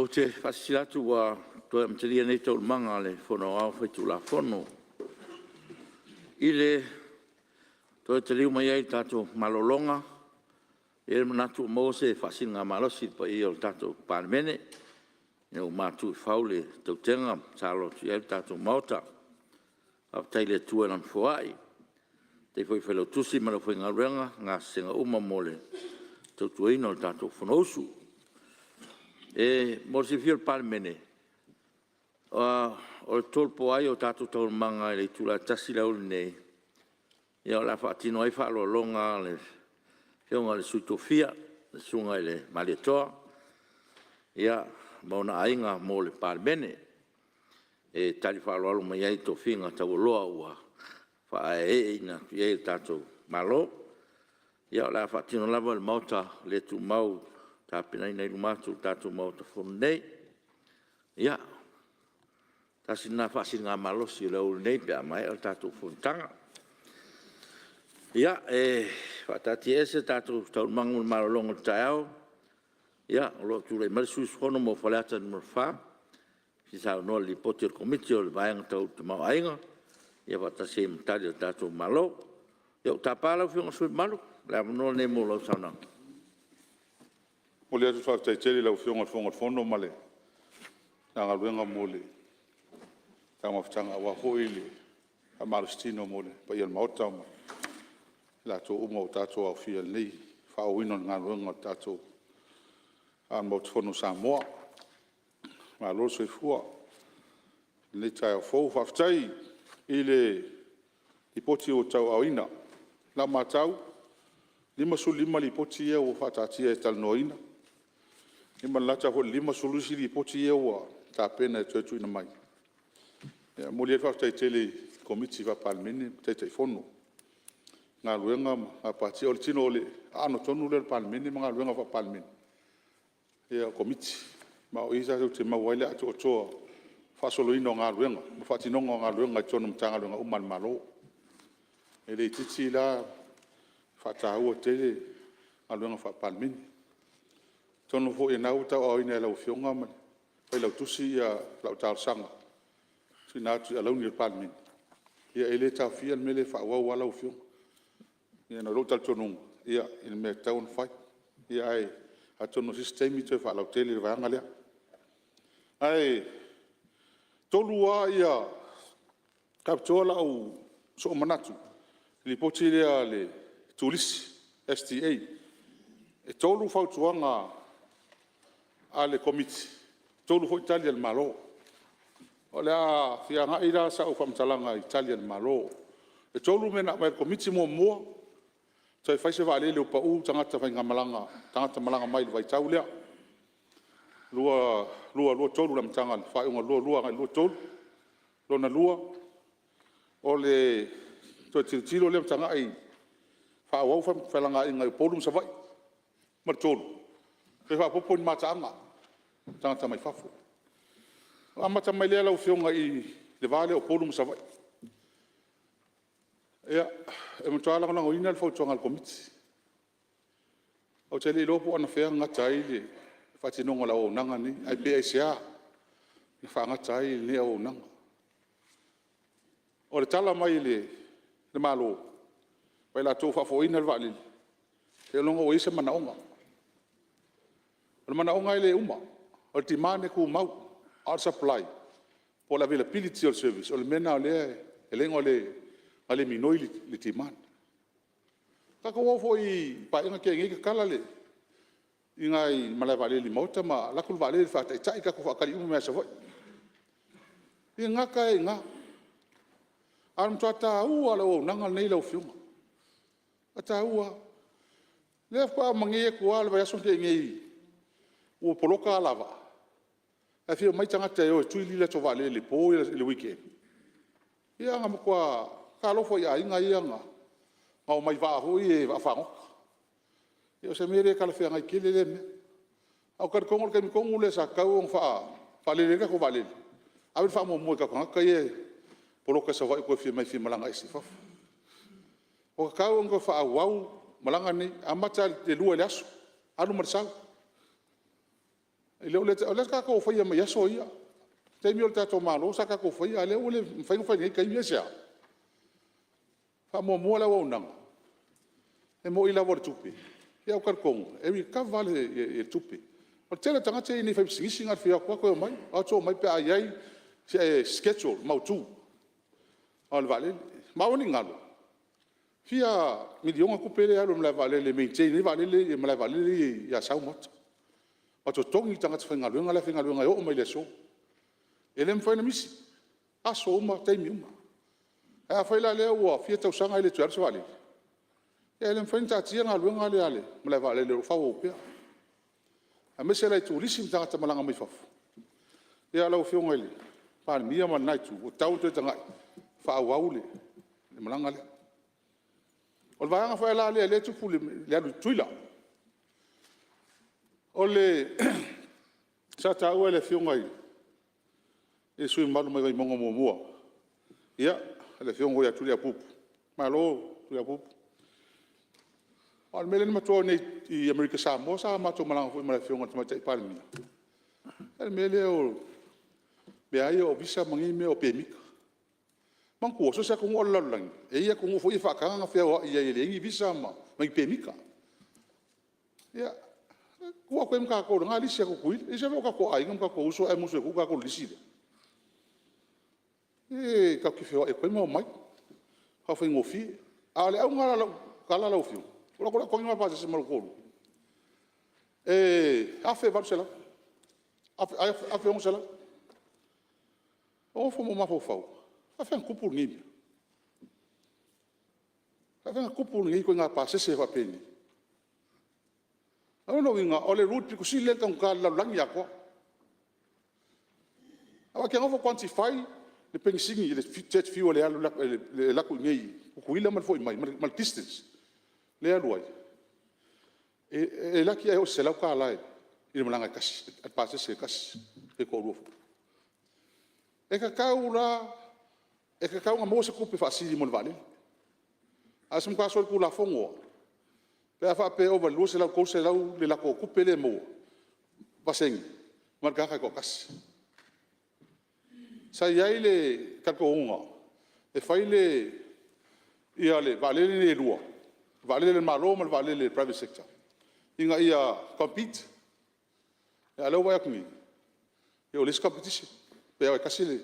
Ou te faasilasila atu ua toe amatalia nei Taualumaga a le Fono Aoao Faitulafono. I le toe taliu mai ai i le tatou malologa, e i ai le manatu ua maua se faasiligamalosi i le paia o le tatou Palemene ina ua matu i fau le tautega ma sa alo atu i ai le tatou Maota. Faafetai i le Atua i Lana foai, faafetai foi i le Failautusi ma le aufaigaluega i gasesega uma mo le tautuaina o le tatou Fonousu. E mo le silafia e le Palemene, o le tolopo ai o tatou Taualumaga i le itula e 1:00 i le aoauli nei, o le a faatino ai faaaloaloga a le Afioga i le Sui Tofia, le Susuga i le Malietoa, ma ona aiga mo le Palemene, e tali faaaloalo mai ai i tofiga taualoa ua faaeeina atu i ai e le tatou Malo. Ia o le a faatino lava i le Maota le tumau ua tapenaina i luma atu o le tatou Maota Fono nei. Ia, tasi lena faasiligamalosi i le aoauli nei pe a maea le tatou fonotaga. Ia, e faataatiaese tatou Taualumaga mo le malologa o le taeao o lo o tulai mai le sui usufono mo Faleata 4 e fia saunoa i le Lipoti a le Komiti o le Vaega Tau le Tamaoaiga faatasi ai ma Tali a le tatou Malo. Ia, ou te tapa lau Afioga i le sui usufono mamalu, o le avanoa lenei mo lau saunoaga. E momoli atu le faafetai tele i lau Afioga i le Fofoga Fetalai ma le Matagaluega mo le taumafataga aua foi le faamalositino mo le paia o le Maota ma i latou uma ua tatou aofia i le faaauauina o le galuega a le tatou Maota Fono o Samoa. Malo le soifua i lenei taeao fou. Faafetai i le Lipoti ua tauaaoina. I lau matau, e 55 Lipoti ia ua faataatia e talanoaina, ma le lata foi i le 50 isi Lipoti ia ua tapena e toe tuuina mai. E momoli ai le faafetai tele i Komiti Faa-Palemene ma Taitaifono i galuega ma gapatia. O le aano tonu lea o le Palemene ma galuega faa-Palemene, o Komiti. Ma o i tatou te maua ai le atoatoa o le faasoloina o galuega ma faatinoga o galuega i totonu o Matagaluega uma a le Malo. E le itiiti la le faataua tele o galuega faa-Palemene. Atonu foi o lena ua tauaaoina e lau Afioga ma le Failautusi lau talosaga e tuuina atu i alauni o le Palemene, ia e le taofia le mea lea e faaauau lava lau Afioga, ona o lou talitonuga i le mea e tatau ona fai. Ae atonu o se isi taimi toe faalautele o le vaega lea. Ae faapitoa sou manatu i le Lipoti lea a le Turisi STA. E 3 fautuaga a le Komiti, e 3 foi Tali a le Malo. O le a fia agai la sau faamatalaga i Tali a le Malo. E 3 mea na aumai e le Komiti. Muamua, toe fai se vaalele ua pau tagata malaga mai i le vaitau lea 2022/2023 i le amataga faaiuga o le 2022 agai le 2023. Lona lua, o le toe tilotilo lea ma tagai faaauau femalagaaiga i Upolu ma Savaii. Ma le tolu, toe faaopoopo ni mataaga mo tagata mai fafo. Ona amata mai lea lau Afioga i le va lea o Upolu ma Savaii. E matua lagolagoina le fautuaga a le Komiti. Ou te le iloa po o anafea na gata ai le faatinoga o le auaunaga lenei, ae pe aisea na faagata ai lenei auaunaga. O le tala mai a le Malo ma i latou o faafoeina le vaalele, seiloga ua i ai se manaoga. O le manaoga e le uma, o le demand e tumau, a o le supply po o le availability o le service, o le mea lena o lea e ala ai ona le migoi le demand. Na tatou o foi i le Paeaiga na tea nei tatala nai malaevaalele i maota ma alu atu le vaalele faataitai tatou faatali uma mai lava i Savaii. E gata ai i ina. Ae o le matua taua lava o le auaunaga lenei lau Afioga, e matua taua lava. O lea faatoa uma nei atu lava le vaiaso na tea nei ua poloka alavaa ae fia omai tagata e o e tui le latou vaalele i le po i le weekend. Ia na matua talofa i aiga ia na omai i vaa foi ia vaafagota. O se mea le talafeagai tele lea mea. Ae ou te talitonu o le taimi tonu lea sa tatau ona faalele ai le tatou vaalele, ave le faamuamua i tatou tagata ia e poloka i Savaii ua toe fia omai e fia malaga ese i fafo. Ua tatau ona toe faaauau malaga nei, amata i le 2 i le aso, alu ma le sau. O lea sa tatou faia mai aso ia, i taimi o le tatou Malo sa tatou faia a o lea ua le mafai ona fai i lenei taimi. Aisea? Faamuamua le auaunaga. E moni lava o le tupe ae ou te talitonu e recover lava le tupe. O le tele o tagata ia e i ai nei faipisinisi na o le fia o atu lava toe omai, o atu omai pe a i ai se schedule mautu o le vaalele. Ma aua ne i galo, e fia miliona tupe lea e alu i le malaevaalele e maintain ai vaalele ia malaevaalele ia i Asau ma Uta, ma totogi tagata faigaluega la e faigaluega e oo mai i le aso. E le mafai ona misi, aso uma, taimi uma. Ae afai la o lea ua fia tausaga e le toe alu se vaalele, ia e le mafai ona taatia le galuega lea a le malaevaalele o lo o faaauau pea, aemaise la i turisi ma tagata malaga mai fafo. Ia lau Afioga i le Palemia ma lena itu, ua tatau ona toe tagai e faaauau le malaga lea. O le vaega foi la lea e tupu i le alu i Tutuila. Sa taua e le Afioga i le sui usufono mamalu mai Vaimauga 1, ia le Afioga foi ia Tuliaupupu, malo Tuliaupupu. Aua o le mea lea na matou o ai nei i Amerika Samoa sa matou malaga foi ma le Afioga i le Tamaitai Palemia, o le mea lea o mea lava ia o Visa ma nei mea o pemita. Manatua, so o se atunuu lava o le lalolagi, e i ai atunuu foi ia e faataga ona feoai ai e leai ni Visa ma ni pemita. Ia, tuu atu i ai ma tatou i lena lisi a Tutuila. E ese foi o tatou aiga ma tatou uso ae musu e tuu tatou i le lisi lea. Se tatou te feoai atu ai ma omai, faafaigofie. A o le auga la o lau tala lau Afioga, ou alu atu loa togi le ma pasese ma lou toalua, e $1,800, $1,600. Ou nofo ma ou mafaufau, e faapefea ona tupu lenei mea? E faapefea ona tupu lenei ituaiga pasese faapenei? O lona uiga o le route pito sili lea ona taugata i le lalolagi atoa. Aua e te nofo quantify le penisini le jet fuel e alu atu i inei i Tutuila ma le foi mai ma le distance lea e alu ai, e laki ae oo i le $100 i le malaga e tasi, le pasese e tasi pe toalua foi. E tatau la ona maua se tupe faasili mo le vaalele. Ae o se matua solitulafono lava pe a faapea e ova i le $200 i le $300 le latou tupe lea e maua pasene ma le tagata e toatasi. Sa i ai le talitonuga e fai vaalele nei e lua, vaalele a le Malo ma le vaalele a le private sector ina ia compete. A o lea ua vaai atu nei, ua leai se competition pe o e tasi le…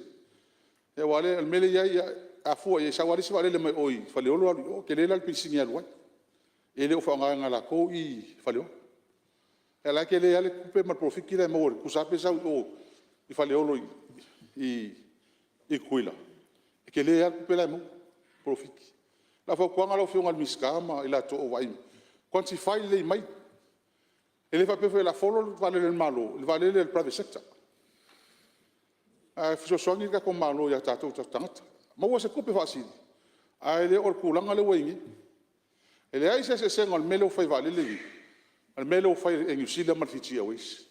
Aua o le mea lea e i ai, a fua i ai e sau lava le isi vaalele mai o i Faleolo alu i o, e tele la le penisini e alu ai. E le o faaaogaina e latou Faleolo. A o la e tele lava le tupe ma le polofiti la e maua tusa lava pe sau i o i Faleolo i Tutuila, e tele lava le tupe la e maua, polofiti. O lau fautuaga lau Afioga i le Minisita ma i latou o lo o vaaia, quantify lelei mai. E le faapea foi o le a follow le vaalele a le Malo i le vaalele a le private sector, ae fesoasoani le tatou Malo i o tatou tagata, maua se tupe faasili ae le o le tulaga lea ua i ai nei. E leai se eseesega o le mea lea ua fai i vaalele nei ma le mea lea ua fai e le Air Niu Sila ma le Fiji Airways.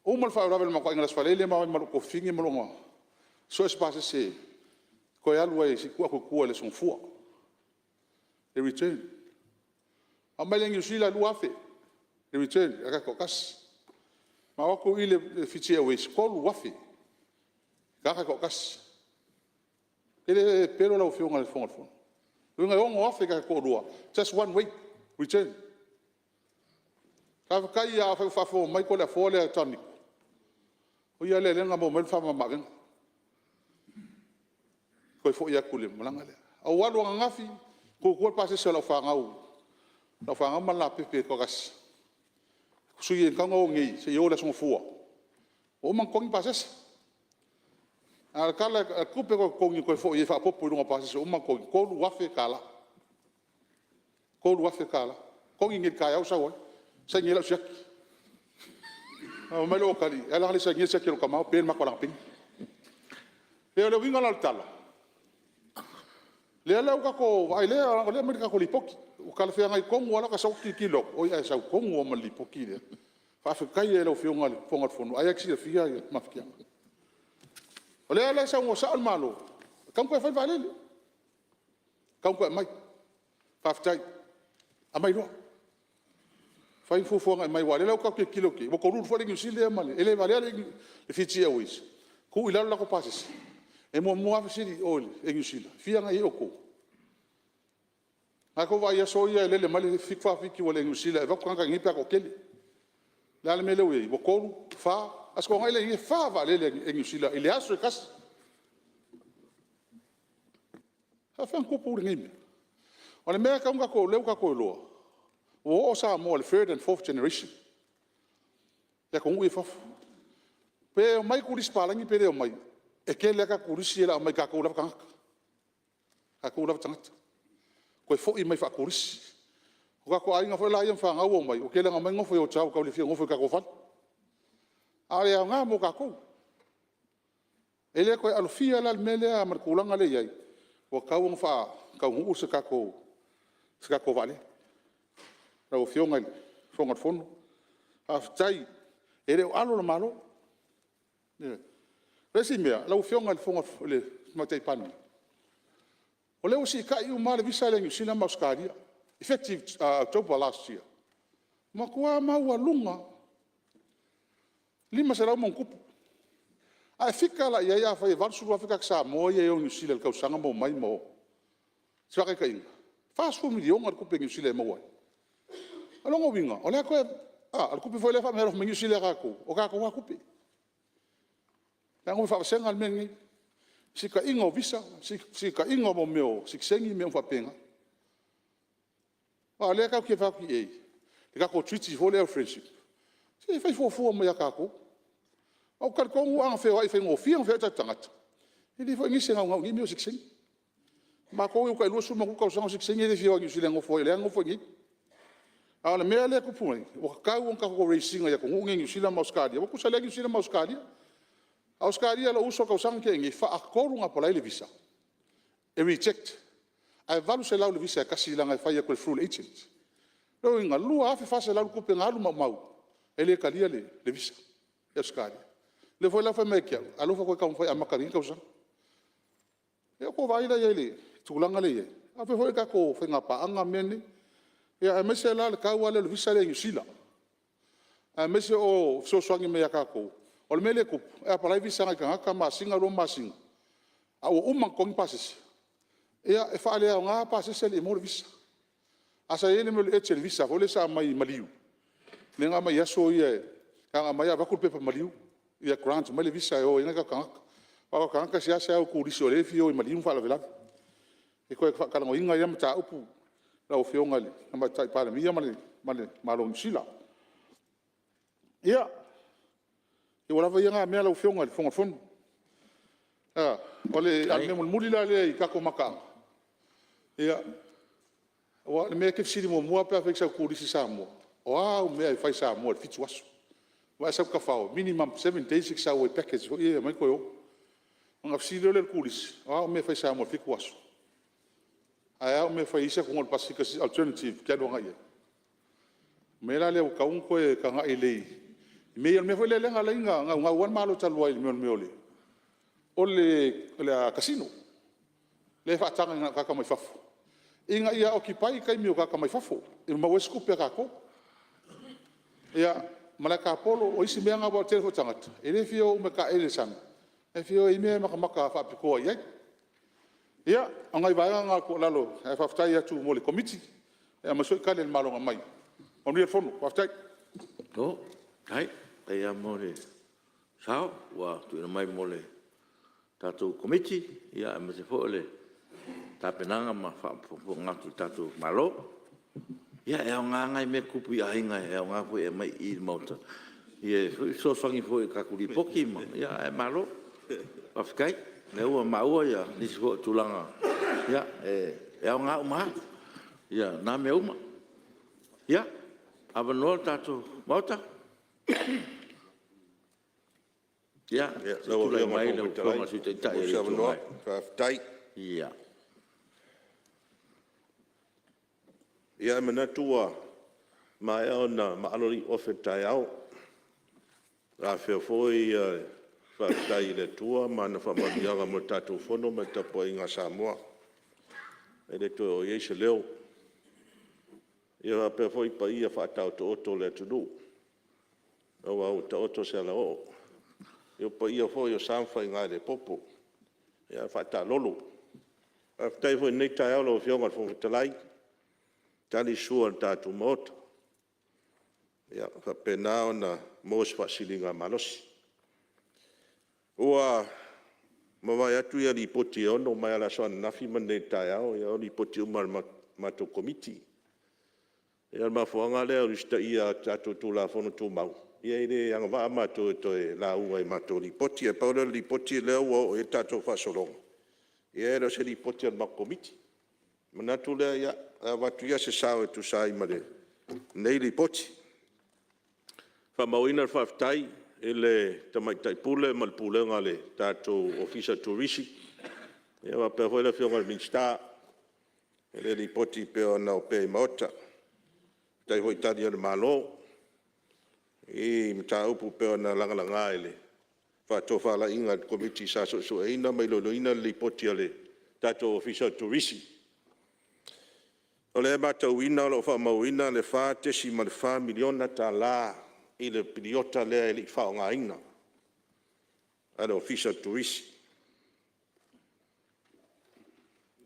Uma le faalavelave i le matou aiga i le Aso Faraile ma o ai ma lou tuafafine ma lona… sue se pasese e toe alu ai se i tuu atu i tua i le Aso Gafua e return. Aumai le Air Niu Sila e $2,000 le return i le tagata e toatasi. Na o atu i le Fiji Airways e $3,000 le tagata e toatasi. E le pepelo lau Afioga i le Fofoga Fetalai. Lona uiga e $6,000 i le tagata e toalua just one way return. Faafetai lava afai o faafofoga mai Toleafoa lea John Niko, o ia lea na maua mai ai le faamama-avega, toe foi atu i le malaga lea. Ou alu ananafi ua tutu le pasese a lau fanau ma le leapepe e toatasi, sui e tatau ona o nei seia o i le Aso Gafua, ua uma ona totogi pasese. A o le tala o le tupe na toe totogi e toe foi ai e faaopoopo i luga o pasese ua uma ona totogi, e $3,000. $3,000. Totogi nei i le taeao sau ai, saini ai lau siaki. Ae fai mai lou atalii, e a la le sainia le siaki a lou tama ua pe le matou alagapeni. Ia o le uiga la o le tala, lea la ua tatou vaai o lea e aumai le tatou Lipoti ua talafeagai tonu lava lata sau tilotilo atu, oi ae sau tonu lava ma le Lipoti lea. Faafetai ai i lau Afioga i le Fofoga Fetalai, ai lava e te silafia mafatiaga. O lea la e saunoa sao le Malo e tatau ona toe fai le vaalele, tatau ona toe aumai. Faafetai. Aumai loa. Fai ni fuafuaga e aumai aua o lea ua tatou tilotilo atu i ai ua kolulu foi le Niu Sila ma le… E le valea le Fiji Airways, tuu i lalo latou pasese. E muamua lava fesili i o i Air Niu Sila, e fia na i ai outou? O na e tou vaai i aso ia e lele mai le 747 ua le Air Niu Sila e avatu tagata i inei pe a toatele. O le a le mea lea ua i ai? Ua 3, 4, Aso Toonai lea e 4 vaalele a le Air Niu Sila i le aso e tasi. E faafefea ona tupu lenei mea? O le mea e tatau ona tatou, lea ua tatou iloa ua oo Samoa i le third and forth generation i atunuu ia e i fafo. Pe omai turisi palagi pe le omai, e tele a tatou turisi ia o le a omai i tatou lava tagata, tatou lava tagata toe foi mai faa-turisi. O tatou aiga foi la ia ma fanau ua omai ua tele ina omai nofo i hotel ua tau le fia nofo i tatou fale. A o le aoga mo tatou. E le toe alofia la le mea lea ma le tulaga lea e i ai ua tatau ona faataunuu se tatou vaalele. Lau Afioga i le Fofoga o le Fono, faafetai e le o alo le Malo. Ioe. O le isi mea lau Afioga i le Tamaitai Palemia, o lea ua siitai uma lava le visa a Niu Sila ma Ausetalia effective October last year, matua maualuga lava, 500+. Ae fika la i ai afai e 80,000 tagata Samoa ia e o i Niu Sila i le tausaga ma omai ma o. O se faataitaiga, e $40 miliona le tupe a Niu Sila e maua ai. O lona uiga o le a toe… a o le tupe foi lea e faameaalofa mai ai Niu Sila ia tatou, o tatou lava tupe. Leaga ua faavasega le mea lenei, siitaiga o visa, siitaiga o mea o sitiseni ma mea uma faapena. Aua o lea tatou te fai atu i ai i le tatou Treaty foi lea o le Friendship, se i fai fuafua mai ia tatou. Ou te talitonu ana feoai e faigofie ona feoai o tatou tagata, e leai foi nisi e naunau i nei mea o sitiseni. O matou ia ua tai 20+ tausaga o sitiseni e le fia o i Niu Sila e nofo ai o lea e nofo i inei. A o le mea lea e tupu nei, ua tatau ona tatou raise ina i atunuu nei o Niu Sila ma Ausetalia aua e tutusa lelei lava Niu Sila ma Ausetalia. O Ausetalia i lou uso i le tausaga na tea nei, e faatolu ona apalai le visa e reject ae $800 le visa e tasi leaga e fai atu through le agent. O lona uiga e $2,400 le tupe na alu maumau e le talia le visa i Ausetalia. O lea foi la ua fai mai ia te au, alofa toe taumafai e amata i le tausaga. Ia ua tou vaai la i ai i le tulaga lea e i ai? E faapea foi tatou faiga paaga ma mea nei. Ia aemaise la le tau lea o le visa lea i Niu Sila, aemaise o fesoasoani mai ia tatou. O le mea lea e tupu, e apalai visa a nai tagata masina, 2 masina a ua uma ona totogi pasese, ia e faaleaoga pasese ae le i maua le visa. Ae sa i ai le mea o le urgent visa foi lea sa aumai i maliu, lea na aumai i aso ia na ona aumai lava avatu le pepa maliu ia grant mai le visa e o ai nai o tatou tagata. Aua o tagata e seasea o i turisi o lea e fia o i maliu ma faalavelave. E toe faatalanoaina ia mataupu lau Afioga i le Tamaitai Palemia ma le Malo o Niu Sila. Ia, ua lava ia na mea lau Afioga i le Fofoga o le Fono. A o le mea mulimuli la lea i tatou mataaga, ia aua o le mea e te fesili muamua lava pe a e sau i le turisi i Samoa, o a au mea e fai i Samoa i le 7 aso? Aua e sau i Tafao e minimum 7 days e te sau ai i package foi ia e omai toe o. Ona fesili loa lea o le turisi, o a au mea e fai i Samoa i le 7 aso? Ae a au mea e fai i isi atunuu o le Pasefika alternative e te alu agai i ai? O le mea la lea ua tatau ona toe tagai lelei i mea ia. O le mea foi lea na ala ai ona naunau lava le Malo talu ai i le mea o le casino lea e faataga na o tagata mai fafo ina ia occupy taimi o tagata mai fafo e maua ai se tupe a tatou. Ia, malae tapolo, o isi mea na aua o le tele foi o tagata e le fia o uma e taeele i le sami ae fia o e i ai mea e matamata faapitoa i ai. Ia, o nai vaega na o le tuualalo ae faafetai atu mo le Komiti aemaise foi Tali a le Malo na aumai. Manuia le fono faafetai. Malo faafetai, faafetai lava mo le sao ua tuuina mai mo le tatou Komiti aemaise foi o le tapenaga ma faafogafoga atu a le tatou Malo. Ia e aoga lava nai mea tutupu i aiga e aoga foi e aumai i i le Maota e fesoasoani foi i le tatou Lipoti ae malo faafetai o lea ua maua nisi foi o tulaga e aoga uma lava na mea uma. Ia, avanoa le tatou Maota. Ia se i tulai mai lau Afioga i le Sui Taitai o le Itu Agai. Ia e manatu ua maea ona maalo le iuofe i le taeao, ua afea foi le faafetai i le Atua ma ana faamanuiaga mo le tatou Fono ma le tapuaiga a Samoa. E le toe oo i ai se leo. Faapea foi paia faataotooto o le atunuu aua ua taoto se alaoo. Ia o paia foi o sa ma faiga e le popo, ae faataalolo. Faafetai foi i lenei taeao lau Afioga i le Fofoga Fetalai, tali le sua a le tatou Maota, ia faapena ona maua se faasiligamalosi. Ua mavae atu Lipoti e 6 mai lava i le aso ananafi ma lenei taeao, o Lipoti uma a le matou Komiti. Ia o le mafuaaga lea o le usitaia o tatou Tulafono Tumau, ia e le agavaa matou e toe lauga i matou Lipoti. Ae pau lea o le Lipoti lea ua oo i ai le tatou faasologa, ia e le o se Lipoti a le matou Komiti. Ona manatu lea e avatu ia se sao e tusa ai ma lenei Lipoti. E faamauina le faafetai i le Tamaitai Pule ma le Pulega o le tatou Ofisa o Turisi, faapea foi le Afioga i le Minisita i le Lipoti e pei ona opea i Maota. Faafetai foi i Tali a le Malo i mataupu e pei ona lagalaga i le faatofalaiga a le Komiti sa suesueina ma iloiloina le Lipoti a le tatou Ofisa o le Turisi. O lea e matauina o lo o faamauina le $4.4 miliona i le piriota lea e le i faaaogaina a le Ofisa o le Turisi.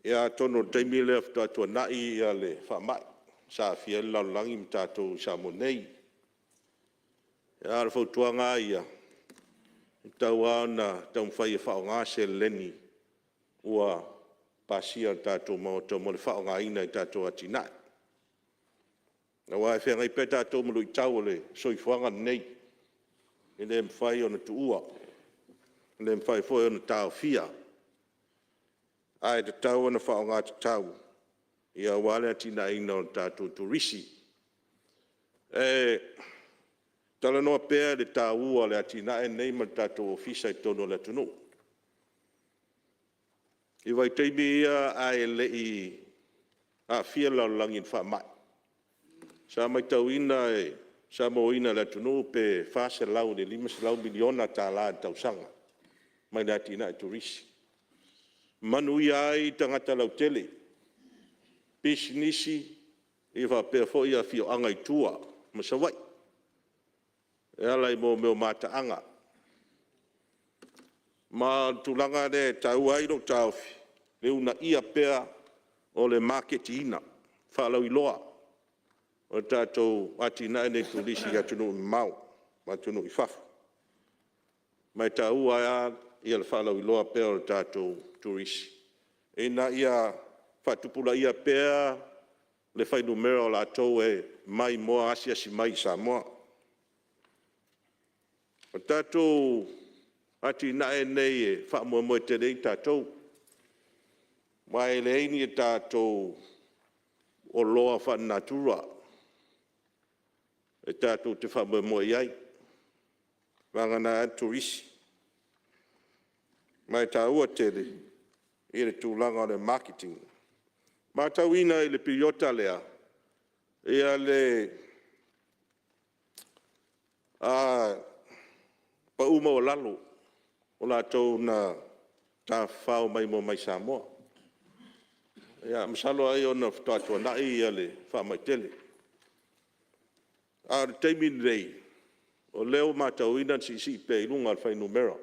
Ia atonu o le taimi lea faatoa tuanai le faamai sa aafia ai le lalolagi ma tatou i Samoa nei. A o le fautuaga lava ia, e tatau lava ona taumafai e faaaoga seleni ua pasia e le tatou Maota mo le faaaogaina i tatou atinae. Aua e feagai pea tatou ma luitau o le soifuaga lenei, e le mafai ona tuua, e le mafai foi ona taofia, ae tatau ona faaaoga tatau aua le atinaeina o le tatou Turisi. E talanoa pea i le taua o le atinae lenei ma le tatou Ofisa i totonu o le atunuu. I vaitaimi ia ae le i aafia le lalolagi i le faamai, sa matauina sa mauaina e le atunuu pe $400 i le $500 miliona tala i le tausaga mai le atinae turisi, manuia ai tagata lautele, pisinisi faapea foi afioaga i tua ma Savaii e ala i mea o mataaga. Ma o le tulaga lea e taua ai lou taofi le uunaia pea o le maketiina, faalauiloa o le tatou atinae lenei o le turisi i atunuu mamao ma atunuu i fafo. Ma e taua ai lava le faalauiloa pea o le tatou turisi ina ia faatupulaia pea le fuainumera o latou e maimoa asiasi mai i Samoa. O tatou atinae nei e faamoemoe tele i ai tatou, aua e leai ni tatou oloa faalenatura e tatou te faamoemoe i ai, vagana ai le turisi. Ma e taua tele i le tulaga o le maketiina. E matauina i le piriota lea le pau maualalo o latou na tafafao maimoa mai i Samoa. Ia masalo ai ona faatoa tuanai le faamai tele. A o le taimi lenei, o lea ua matauina le siisii pea i luga o le fuainumera.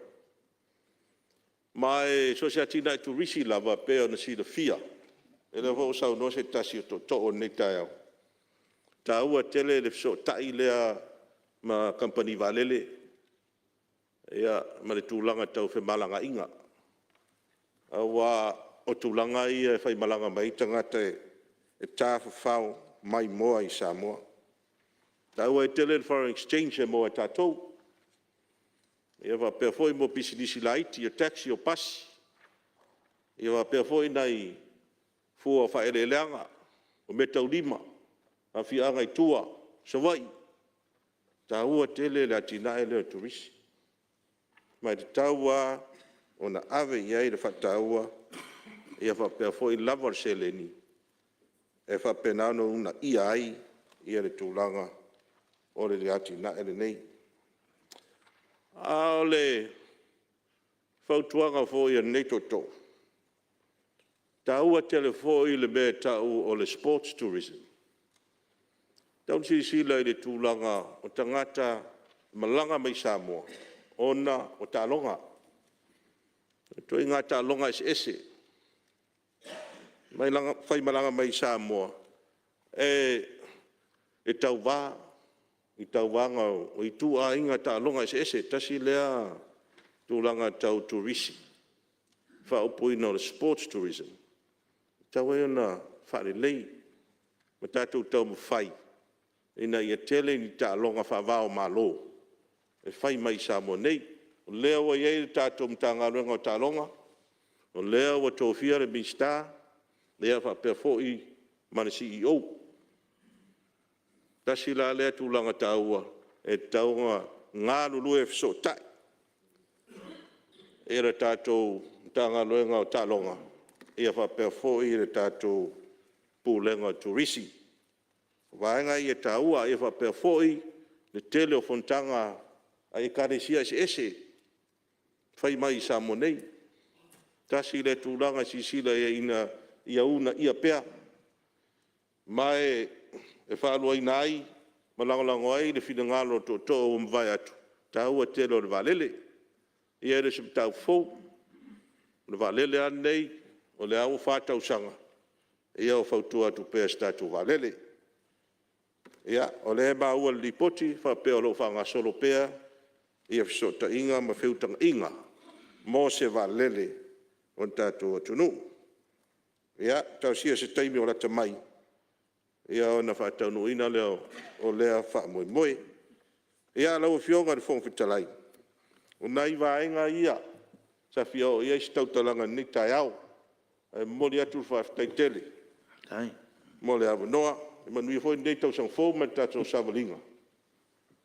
Ma e so o se atinae turisi lava e pei ona silafia, o lea foi ua saunoa se tasi o tootoo o lenei taeao, e taua tele le fesootai lea ma kamupani vaalele ma le tulaga tau femalagaaiga. Aua o tulaga ia e faimalaga mai ai tagata e tafafao maimoa i Samoa. E taua ai tele le foreign exchange e maua e tatou, e faapea foi mo pisinisi laiti, o taxi, o pasi, ia faapea foi nai fua o faaeleeleaga, o meataulima, afioaga i tua, Savaii. E taua tele le atinae lea o le turisi, ma e tatau lava ona ave i ai le faataua ia faapea foi le lava o le seleni e faapena ona uunaia ai le tulaga o le atinae lenei. A o le fautuaga foi a lenei tootoo, e taua tele foi le mea e tau o le sports tourism. tatau ona silasila i le tulaga o tagata e malaga mai Samoa ona o taaloga, ituaiga taaloga eseese e faimalaga mai i Samoa e tauva i tauvaga o ituaiga taaloga eseese. Tasi lea tulaga tau Turisi, faaupuina o le Sports Tourism, e tatau ai ona faalelei ma tatou taumafai ina ia tele ni taaloga faava-o-Malo e fai mai i Samoa nei. O lea ua i ai le tatou Matagaluega o Taaloga, o lea ua tofia le Minisita faapea foi ma le CEO. Tasi la lea tulaga taua e tatau ona galulue fesootai le tatou Matagaluega o Taaloga faapea foi le tatou Pulega o Turisi. O vaega ia e taua. E faapea foi le tele o fonotaga a Ekalesia eseese e fai mai i Samoa nei. Tasi lea tulaga e silasila i ai ina ia uunaia pea ma e faaluaina ai ma lagolago ai le finagalo o tootoo ua mavae atu, le taua tele o le vaalele. Ia e le o se mataupu fou. O le vaalele lava lenei, o lea lava ua 4 tausaga o fautua atu pea i se tatou vaalele. Ia, o lea e maua i le Lipoti e faapea o lo o faagasolo pea fesootaiga ma feutagaiga mo se vaalele o le tatou atunuu. Ia, talosia i se taimi o lata mai ona faataunuuina lea o lea faamoemoe. Ia, lau Afioga i le Fofoga Fetalai, o nai vaega ia sa fia oo i ai se tautalaga i lenei taeao. Ae momoli atu le faafetai tele mo le avanoa. Ia manuia foi lenei tausaga fou ma le tatou savaliga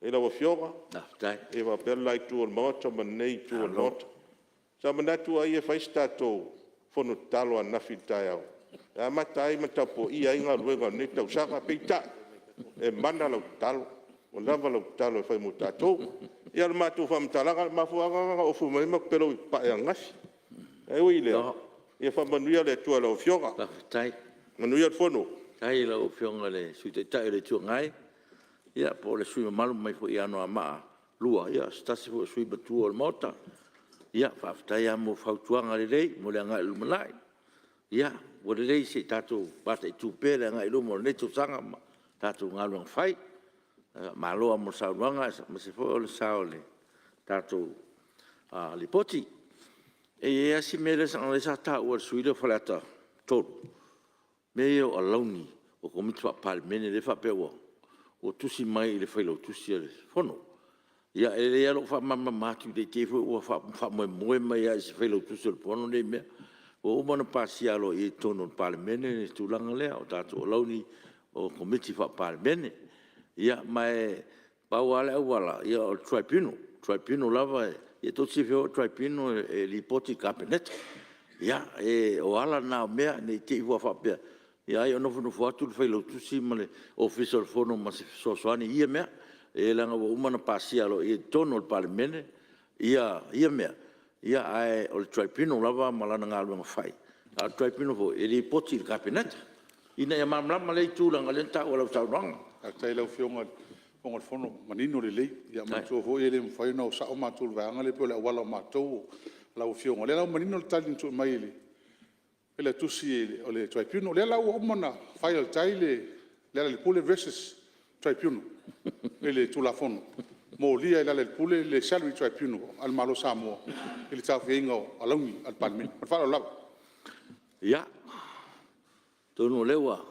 i lau Afioga faapea le la Itu o le Maota ma lenei Itu o le Maota. Sa manatu ai e fai se tatou fono tatalo ananafi i le taeao e amata ai ma tapuaia ai galuega o lenei tausaga, peitai, e mana lau tatalo, ua lava lau tatalo e fai mo tatou. Ia o le matou faamatalaga, o le mafuaaga lena na ou ofo mai ai ma ou pepelo i Papae ananafi. Ae ui i lea, ia faamanuia le Atua i lau Afioga. Manuia le fono. Faafetai i lau Afioga i le Sui Taitai o le Itu Agai, ia po o le sui usufono mamalu mai foi Anoamaa 2, o se tasi foi o sui usufono matua o le Maota. Faafetai lava mo fautuaga lelei mo le agai i le lumanai. Ia, ua lelei se i tatou mataitu pea le agai i luma o lenei tausaga ma tatou galuega fai. Malo lava mo le saunoaga aemaise foi o le sao i le tatou Lipoti. E i ai lava si mea lea leaga o lea sa taua e le sui usufono lea o Faleata 3, mea ia o alauni o Komiti Faa-Palemene lea e faapea ua tusi mai i le Failautusi o le Fono. Ia e lelei lava lou faamalamalama atu ne i te i foi ua faamoemoe mai lava i se Failautusi o le Fono nei mea. Ua uma ona pasia aloaia i totonu o le Palemene le tulaga lea o tatou alauni o Komiti Faa-Palemene. Ia ma e pau lava le auala, o le Tribunal. O le Tribunal lava, e tou te silafia foi o le Tribunal e lipoti i le Kapeneta. Ia, o ala na o mea, ne i te i ua faapea ai o nofonofo atu le Failautusi ma le Ofisa o le Fono ma se fesoasoani i ia mea. E leaga ua uma ona pasia aloaia i totonu o le Palemene ia mea, ae o le Tribunal lava ma lana galuega fai, a o le Tribunal foi, e lipoti i le Kapeneta, ina ia malamalama lea itu leaga o lea na taua i lau saunoaga. Faafetai i lau Afioga i le Fofoga o le Fono, ua manino lelei. Ia manatua foi e le mafai ona o sao matou i le vaega lea pei o le auala o matou o lau Afioga. O lea la ua manino le tali na tuu mai e le tusi a le Tribunal. O lea la ua uma ona file e le TAI Lealailepule versus Tribunal i le Tulafono, molia e Lealailepule le Salary Tribunal a le Malo o Samoa i le taofiaina o alauni a le Palemene. Ma le faaaloalo lava. Ia, atonu o lea ua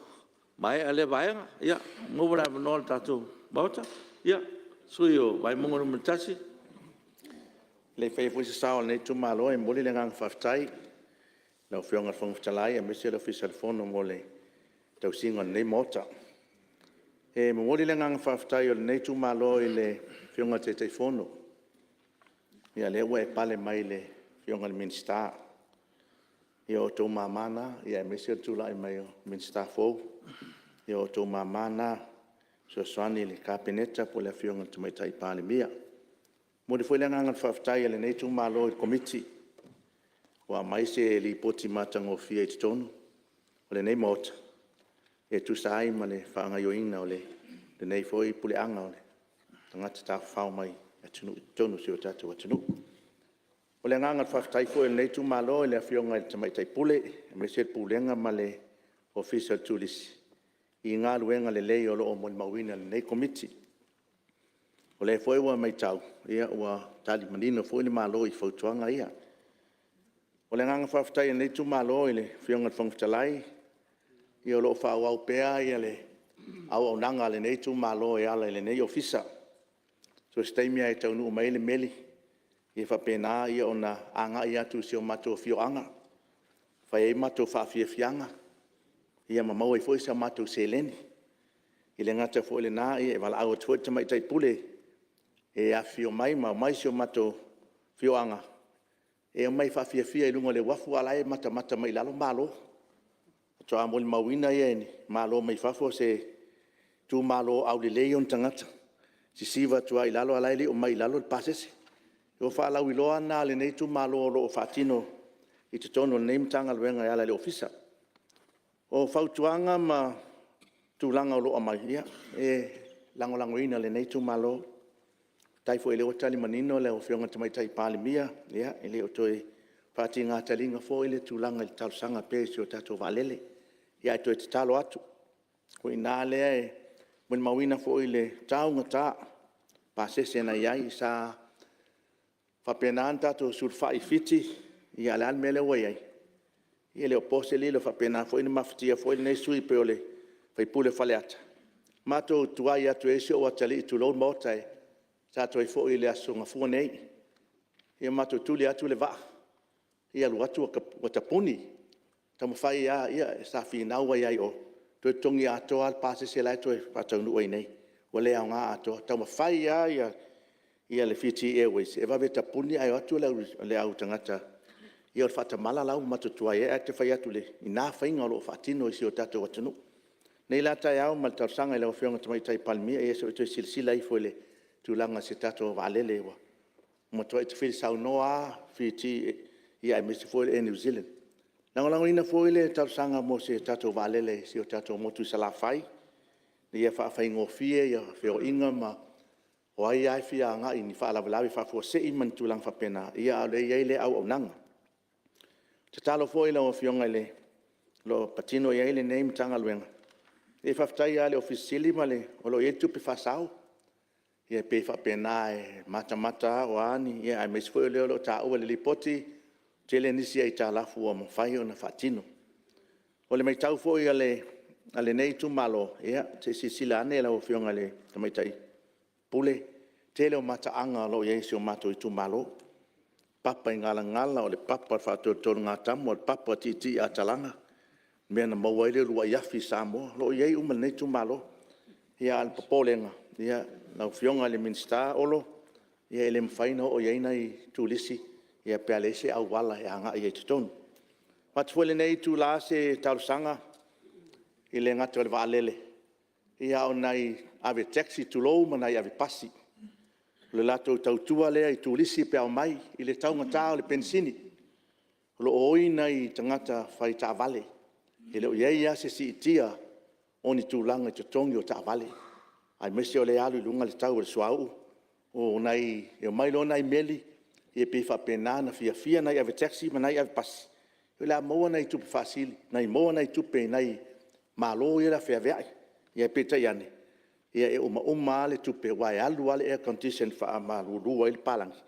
maea lea vaega, ua maua le avanoa o le tatou Maota. Ia, le sui usufono mo Vaimauga 1. A o le i faia foi se sao o lenei itumalo, e momoli le agaga faafetai i lau Afioga i le Fofoga Fetalai aemaise le Ofisa o le Fono mo le tausiga o lenei Maota. E momoli le agaga faafetai o lenei itumalo i le Afioga i le Taitaifono, o lea ua e pale mai i le Afioga i le Minisita. Ia o outou mama na, aemaise o le tulai mai o le Minisita fou, ia o outou mama na e fesoasoani i le Kapeneta po o le Afioga i le Tamaitai Palemia. E momoli foi le agaga faafetai o lenei itumalo i le Komiti ua aumai se Lipoti matagofie i totonu o lenei Maota e tusa ai ma le faagaoioiga o le lenei foi puleaga o tagata tafafao mai i totonu o si o tatou atunuu. O le agaga faafetai foi o lenei itumalo i le Afioga i le Tamaitai Pule aemaise le Pulega ma le Ofisa o le Turisi i galuega lelei o lo o molimauina e lenei Komiti. O lea foi ua matau ua tali manino foi le Malo i fautuaga ia. O le agaga faafetai o lenei itumalo i le Afioga i le Fofoga Fetalai, o lo o faaauau pea le auaunaga a lenei itumalo e ala i lenei Ofisa. So o se taimi lava e taunuu mai ai le meli, e faapena ona agai atu i si o matou afioaga e fai ai matou faafiafiaga ma maua ai foi sa matou seleni. E le gata foi i lena, e valaau atu foi i le Tamaitai Pule e afifio mai ma omai si o matou afioaga e omai e faafiafia i luga o le uafu a o la e matamata mai i lalo Malo. Faatoa molimauina lea e Malo mai fafo se itumalo aulelei ona tagata, sisiva atu lava i lalo a o la e le i omai i lalo le pasese. O faalauiloa na a lenei itumalo o lo o faatino i totonu o lenei Matagaluega e ala i le Ofisa. O fautuaga ma tulaga o lo o aumai, ia, e lagolagoina e lenei itumalo. Faafetai foi o lea ua tali manino lau Afioga i le Tamaitai Palemia, e le o toe faatiga taliga foi le tulaga i le talosaga pea i si o tatou vaalele. Ae toe tatalo atu, o i ina lea e molimauina foi i le taugata o pasese na i ai, sa faapena ona tatou sulufai i Fiti, a o le a le mea lea ua i ai? Ia e le o po se lilo, e faapena foi ona mafatia foi lenei sui usufono pei o le sui usufono o Faleata, matou tuai atu ai si ou atalii tulou le Maota, sa toe foi i le aso Gafua nei. Ia matou tuli atu le vaa, ia alu atu ua tapuni. Taumafai lava, ia sa finau ai lava i o, toe totogi atoa lava le pasese la e toe faataunuu ai nei, ua le aoga atoa. Taumafai lava le Fiji Airways e vave tapuni ae o atu le tagata, ia o le faatamala la ua matou tuai ai. Ae ou te fai atu i na faiga o lo o faatino e si o tatou atunuu. O lenei la taeao ma le talosaga i lau Afioga i le Tamaitai Palemia, ia se i toe silasila ifo i le tulaga i se tatou vaalele, ua matuai tufelesaunoa lava Fiti aemaise foi o le Air New Zealand. E lagolagoina foi le talosaga mo se tatou vaalele i si o tatou motu i Salafai, ina ia faafaigofie feoaiga ma o ai lava e fia agai i ni faalavelave faafuasei ma ni tulaga faapena, a o lea e i ai lea auaunaga. Tatalo foi i lau Afioga o lo o patino i ai lenei Matagaluega, e faafetai lava i le Ofisa Sili o Pulega o lo o i ai le tupe faasao. Ia pei e faapena e matamata lava o a ni… aemaise foi o lea o lo o taua i le Lipoti, e tele nisi aitalafu ua mafai ona faatino. O le matau foi a lenei itumalo, ia se i silasila ane lau Afioga i le Tamaitai Pule, i le tele o mataaga o lo o i ai i si o matou itumalo, papaigalagala, o le papa o le faatolotolugatama, o le papa o le tiitiiatalana, le mea na maua ai le uluai afi a Samoa, o lo o i ai uma i lenei itumalo. Ia a o le popolega, lau Afioga i le Minisita Olo, ia e le mafai ona oo i ai nai turisi pe a leai se auala e agai ai i totonu. E avatu foi i lenei itula se talosaga, e le gata o le vaalele, a o nai ave taxi tulou ma nai avepasi. O le latou tautua lea i turisi pe a omai i le taugata o le penisini. O lo o oi nai tagata fai taavale, e le o i ai lava se siitia o ni tulaga i totogi o taavale, aemaise o lea e alu i luga le tau o le suauu. E omai loa nai meli, ia pei e faapena ona fiafia nai ave taxi ma nai ave pasi, o le a maua nai tupe faasili, maua nai tupe i nai malo ia e feaveai. Ae peitai ane, e uma uma lava le tupe aua e alu lava le air condition e faamalulu ai le palagi,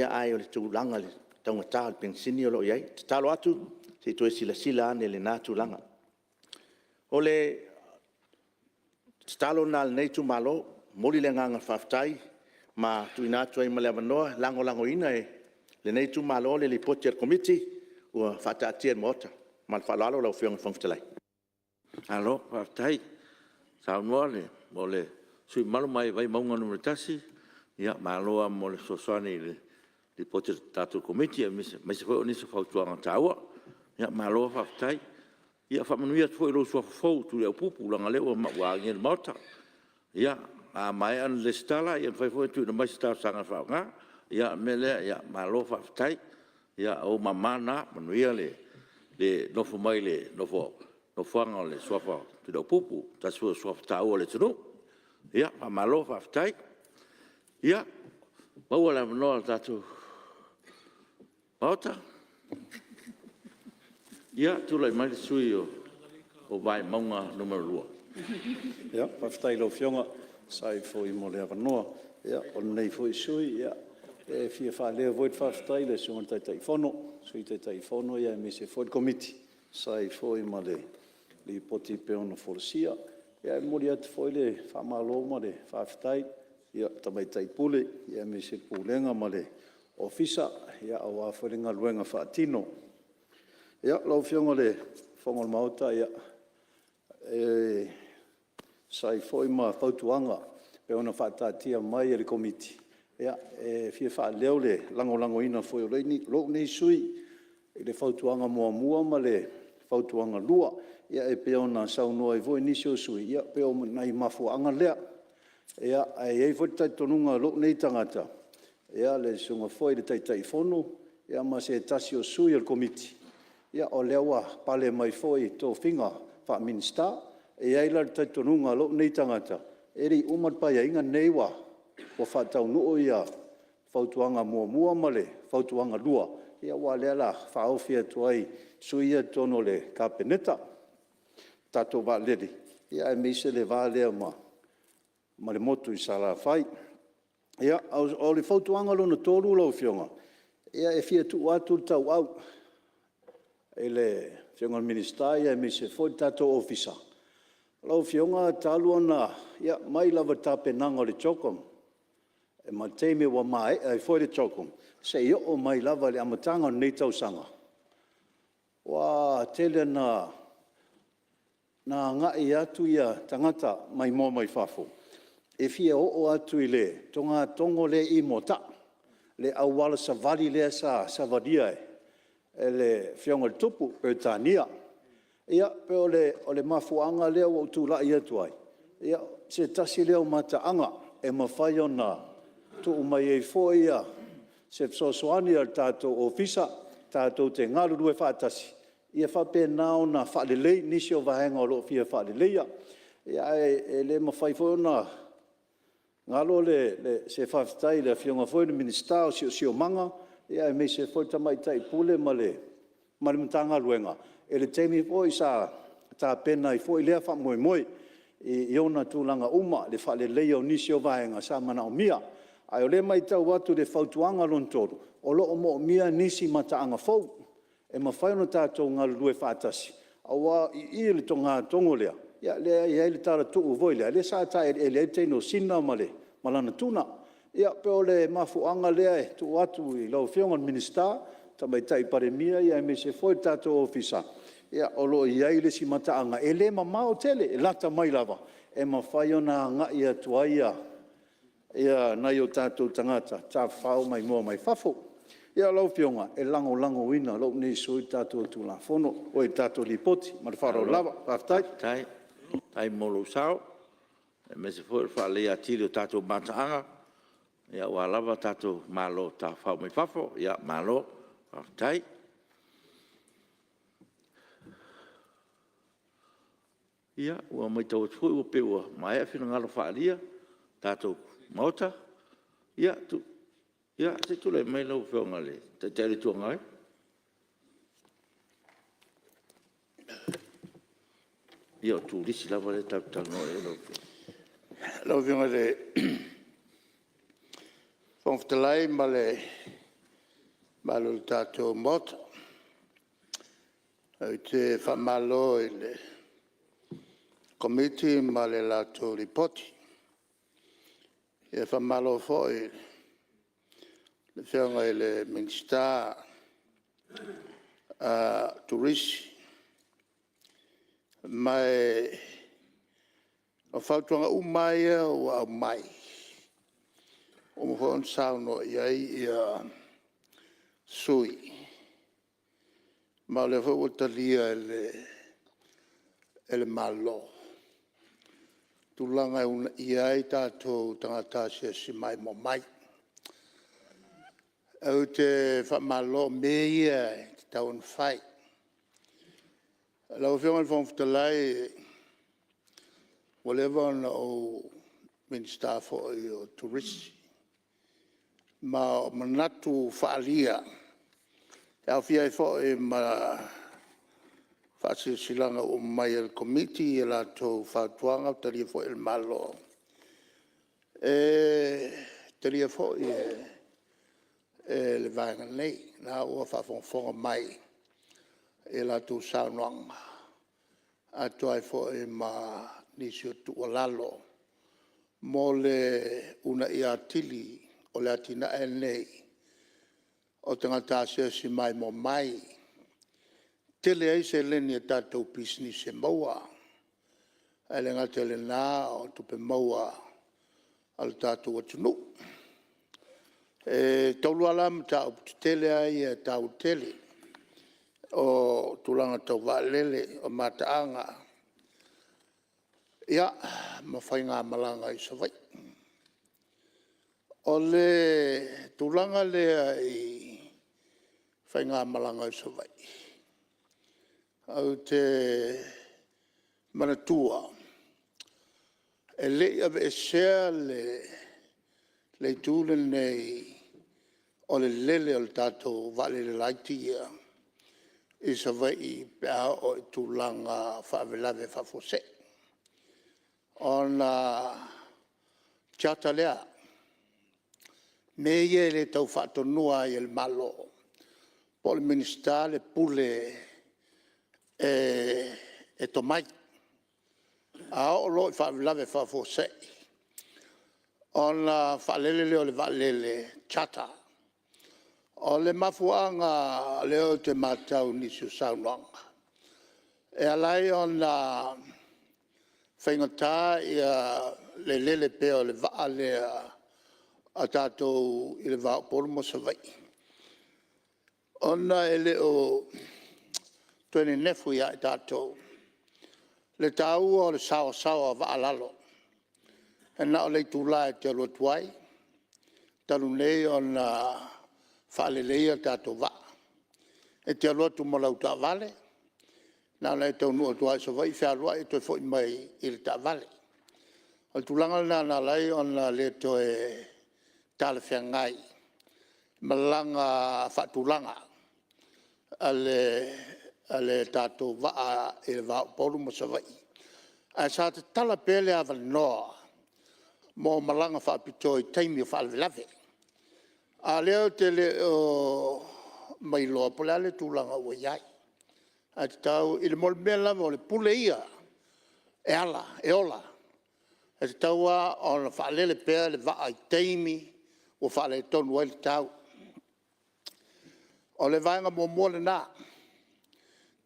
ae o le tulaga i le taugata o le penisini o lo o i ai. E tatalo atu, se i toe silasila ane i lena tulaga. O le tatalo lena a lenei itumalo. E momoli le agaga faafetai ma tuuina atu ai ma le avanoa e lagolagoina e lenei itumalo le Lipoti a le Komiti ua faataatia i le Maota. Ma le faaaloalo lau Afioga i le Fofoga Fetalai. Malo faafetai saunoa mo le sui usufono mamalu mai Vaimauga 1. Malo lava mo le fesoasoani i le Lipoti a le tatou Komiti aemaise foi o nisi o fautuaga taua. Malo faafetai. Ia faamanuia atu foi i lou suafa fou Tuliaupupu leaga o lea ua agia i le Maota. Ia, a maea ona resitala e mafai foi ona tuuina mai se talosaga e faaaoga. Ia o le mea lea, malo faafetai. O ou mama na, manuia le nofo mai i le nofoaga o le suafa Tuliaupupu, o se tasi foi o suafa taua o le atunuu. Ia faamalo faafetai. Ia, maua le avanoa o le tatou Maota. Ia tulai mai le sui usufono o Vaimauga 2. Ia faafetai i lau Afioga e tusa ai foi mo le avanoa. O lenei foi sui usufono e fia faaleo foi le faafetai i le Susuga i le Taitaifono, Sui Taitaifono aemaise foi le Komiti e tusa ai foi ma le Lipoti e pei ona folasia. E momoli atu foi le faamalo ma le faafetai i le Tamaitai Pule aemaise le Pulega ma le Ofisa aua foi le galuega faatino. Lau Afioga i le Fofoga o le Maota, e tusa ai foi ma fautuaga e pei ona faataatia mai e le Komiti, e fia faaleo le lagolagoina foi e lou nei sui usufono i le Fautuaga 1 ma le Fautuaga 2. E pei ona saunoa ai foi nisi o sui usufono, e pei o nai mafuaaga lea. Ae i ai foi le talitonuga o lou nei tagata, le Susuga foi i le Taitaifono ma se tasi o sui o le Komiti, o lea ua pale mai foi i tofiga faa-Minisita. E i ai la le talitonuga o lou nei tagata, e le i uma le Paeaiga lenei ua faataunuu Fautuaga 1 ma le Fautuaga 2, aua o lea o le a faaofi atu ai i sui ia i totonu o le Kapeneta. Le tatou vaalele, aemaise le va lea ma le motu i Salafai. O le fautuaga lona 3 lau Afioga, e fia tuu atu le tauau i le Afioga i le Minisita aemaise foi le tatou Ofisa. Lau Afioga talu ona… ia mai lava i le tapenaga o le CHOGM ma le taimi ua maea ai foi le CHOGM seia oo mai lava i le amataga o lenei tausaga, ua tele ina agai atu tagata maimoa mai fafo e fia oo atu i le togatogo lea i Moataa, le auala savali lea sa savalia e le Afioga i le Tupu Peretania. Ia pei o le mafuaaga lea ua ou tulai atu ai, o se tasi lea o mataaga e mafai ona tuu mai ai foi se fesoasoani a le tatou Ofisa tatou te galulue faatasi ia faapena ona faalelei nisi o vaega o lo o fia faaleleia. Ae le mafai foi ona galo se faafetai i le Afioga foi i le Minisita o le Siosiomaga, aemaise foi le Tamaitai Pule ma le Matagaluega i le taimi foi sa tapena ai foi lea faamoemoe i ona tulaga uma i le faaleleia o nisi o vaega sa manaomia. A o lea e matau atu i le fautuaga lona 3, o lo o moomia nisi mataaga fou e mafai ona tatou galulue faatasi, aua o i i le togatogo lea, lea e i ai le talatuu foi lea, lea sa taeleele ai le teine o Sina ma lana tuna. Ia pei o le mafuaaga lea e tuu atu i lau Afioga i le Minisita, Tamaitai Palemia aemaise foi le tatou Ofisa, o lo o i ai le isi mataaga e le mamao tele, e lata mai lava e mafai ona agai atu ai nai o tatou tagata tafafao maimoa mai fafo. Ia lau Afioga, e lagolagoina e lou nei sui usufono le tatou Tulafono, oi le tatou Lipoti. Ma le faaaloalo lava. Faafetai. Faafetai, faafetai mo lou sao aemaise foi o le faaleleia atili o tatou mataaga aua lava tatou malo tafafao mai fafo. Malo faafetai. Ia, ua matau atu foi pei ua maea finagalo faaalia o le tatou Maota. Ia, se i tulai mai lau Afioga i le Taitai o le Itu Agai. Ia o turisi lava lea tatou te talanoa i ai lau Afioga. Lau Afioga i le Fofoga Fetalai ma le mamalu o le tatou Maota, ou te faamalo i le Komiti ma le latou Lipoti. E faamalo foi i le Afioga i le Minisita o Turisi. Ma o fautuaga uma lava ia ua aumai, ua uma foi ona saunoa i ai sui usufono, ma o lea foi ua talia e le Malo tulaga e uunaia ai tatou tagata asiasi maimoa mai. Ou te faamalo o mea ia e tatau ona fai. Lau Afioga i le Fofoga Fetalai, ua leva ona ou Minisita foi o Turisi. Ma o manatu faaalia e aofia ai foi ma faasilasilaga ua aumai e le Komiti ia latou fautuaga ua talia foi e le Malo, e talia foi e le Vaega nei. O la ua faafogafoga mai i a latou saunoaga, atoa ai foi ma nisi o tuualalo mo le uunaia atili o le atinae lenei o tagata asiasi maimoa mai. E tele ai seleni a tatou pisinisi e maua, ae le gata i lena o tupe maua a le tatou atunuu. E taulu lava la mataupu tetele lava ia e taua tele, o tulaga tau vaalele, o mataaga, ia ma faigamalaga i Savaii. O le tulaga lea i faigamalaga i Savaii, ou te manatua e le i aveesea le itu lenei o le lele o le tatou vaalele laiti ia i Savaii pe a oo i tulaga o faalavelave faafuasei, ona charter lea. Mea ia e le tau faatonuina ai e le Malo po o le Minisita le pule e tomai. A oo loa i faalavelave faafuasei ona faalele lea o le vaalele charter. O le mafuaaga lea ou te matau i nisi o saunoaga e ala ai ona faigata le lele pea o le vaa lea a tatou i le va o Upolu ma Savaii, ona e le o toe nenefu ia i tatou le taua o le saoasaoa o vaa a lalo. E na o le itula e te alu atu ai, talu nei ona faaleleia tatou vaa. E te alu atu ma lau taavale, na ona e taunuu atu lava i Savaii fealuai e toe foi mai i le taavale. O le tulaga lena na ala ai ona le toe talafeagai malaga faatulaga a le tatou vaa i le va o Upolu ma Savaii. Ae sa tatala pea le avanoa mo malaga faapitoa i taimi o faalavelave. A o lea ou te le o mailoa po o le a le tulaga ua i ai, ae tatau i le mea lava o le pule ia e ala, e ola. E tatau lava ona faalele pea le vaa i taimi ua faaletonu ai le tau. O le vaega muamua lena,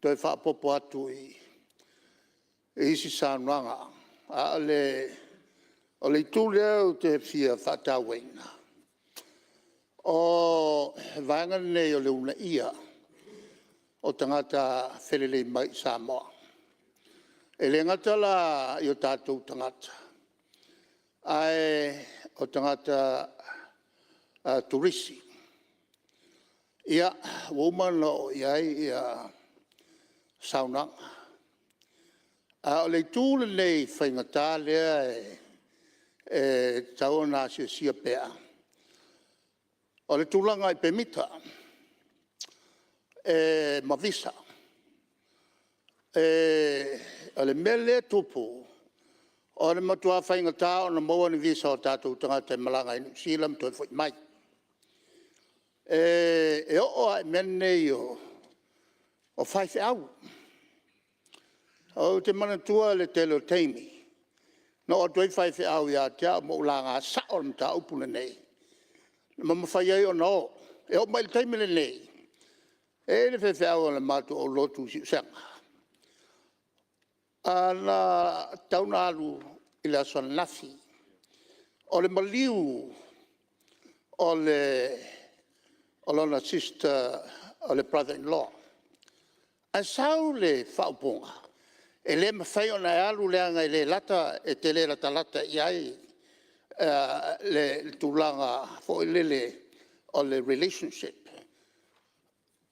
toe faaopoopo atu i isi saunoaga. A o le itu lea ou te fia faatauaina, o le vaega lenei o le uunaia o tagata felelei mai i Samoa. E le gata la i o tatou tagata, ae o tagata turisi. Ia, ua uma ona oo i ai saunoaga, a o le itu lenei faigata lea e tatau ona asiasia pea, o le tulaga i pemita ma visa. O le mea lea e tupu, o le matua faigata ona maua ni visa o tatou tagata e malaga ai i Niu Sila ma toe foi mai. E oo lava i mea nei o faifeau. Ou te manatua le tele o taimi na oo atu ai faifeau ia te au ma ou laga sao le mataupu lenei, ma mafai ai ona o. E oo mai i le taimi lenei, e i ai le faifeau o le matou aulotu i Siusega, na tatau ona alu i le aso ananafi. O le maliu o lona sister o le brother in law, ae sau le faaupuga, e le mafai ona e alu leaga e te le latalata i ai le tulaga foi lele o le relationship.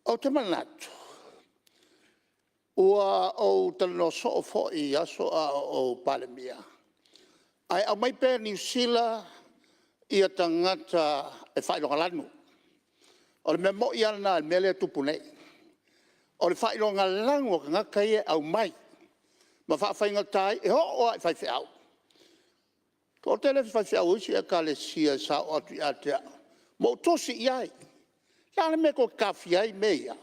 Ou te manatu, ua ou talanoa soo foi i aso a o ou Palemia. Ae aumai pea e Niu Sila tagata e faailogalanu. O le mea moi lava lena i le mea lea e tupu nei, o le faailogalanu o tagata ia e aumai ma faafaigata ai, e oo lava i faifeau. E toatele faifeau o isi Ekalesia sa oo atu ia te au ma ou tusi i ai. O le a le mea tou te taofia ai mea ia?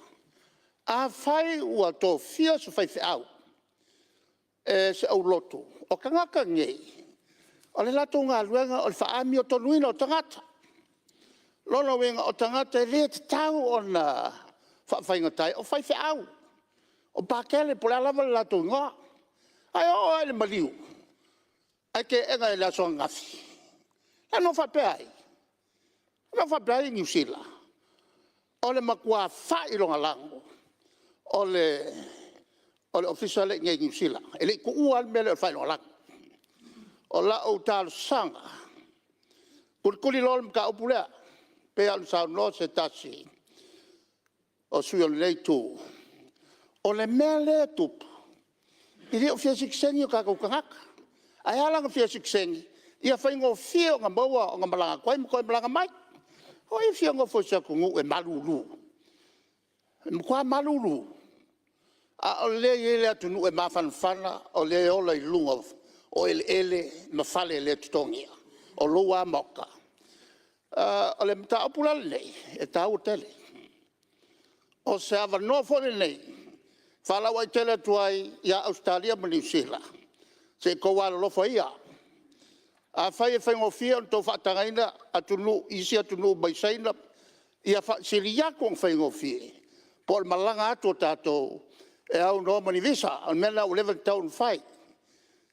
Afai ua tofia se faifeau e se aulotu, o tagata nei, o le latou galuega o le faaamiotonuina o tagata. O lona uiga o tagata e le tatau ona faafaigata o faifeau, o Pakele po o le a lava le latou igoa. Ae oo lava i le maliu ae teena i le aso ananafi. O le a le mea ua faapea ai? O le mea ua faapea ai Niu Sila? O le matua faailogalanu o le Ofisa lea i inei i Niu Sila. E le i tuua lava le mea lea o le faailogalanu. O lau talosaga, tulituli loa le mataupu lea, pei lava ona saunoa se tasi o sui usufono o lenei Itu, o le mea lea e tupu, e le o fia sitiseni o tatou tagata. Ae ala ona fia sitiseni, ia faigofie ona maua ona malaga atu ai ma toe malaga mai. O ai e fia nofo i se atunuu e malulu? E matua malulu, a o lea e i ai le atunuu e mafanafana o lea e ola i luga o eleele ma fale le totogia, o lou lava maota. O le mataupu la lenei, e taua tele. O se avanoa foi lenei e faalauaitele atu ai ia Ausetalia ma Niu Sila, se i outou alolofa ia, afai e faigofie ona outou faatagaina atunuu i isi atunuu mai Saina, ia sili atu ona faigofie po o le malaga atu o tatou e aunoa ma ni visa. O le mea lena ua leva ona tatau ona fai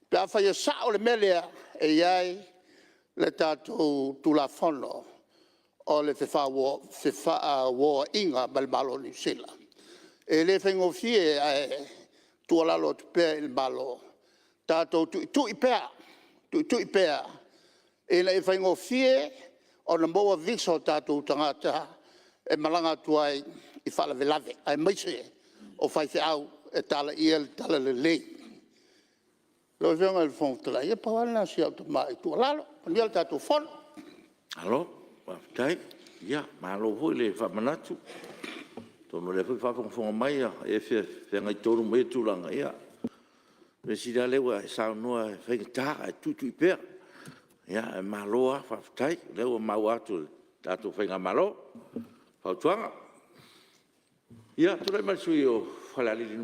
pe afai e sao le mea lea e i ai le tatou Tulafono o le Fefaauoaiga ma le Malo o Niu Sila. E le faigofie ae tuualalo atu pea i le Malo, tatou tuitui pea, tuitui pea ina ia faigofie ona maua visa o tatou tagata e malaga atu ai i faalavelave aemaise o faifeau e talaiina le talalelei. Lau Afioga i le Fofoga Fetalai, ia pau lava lena o si au tamai tuualalo. Manuia le tatou Fono. Malo faafetai. Ia, malo foi le faamanatu. Atonu o lea foi e faafogafoga mai e e feagai tonu ma ia tulaga, ia, o le mea sili lava o lea ua e saunoa e faigata ae tuitui pea. Ae malo lava faafetai, o lea ua maua atu e le tatou faigamalo le fautuaga. Ia, tulai mai le sui usufono mo Falealili 1.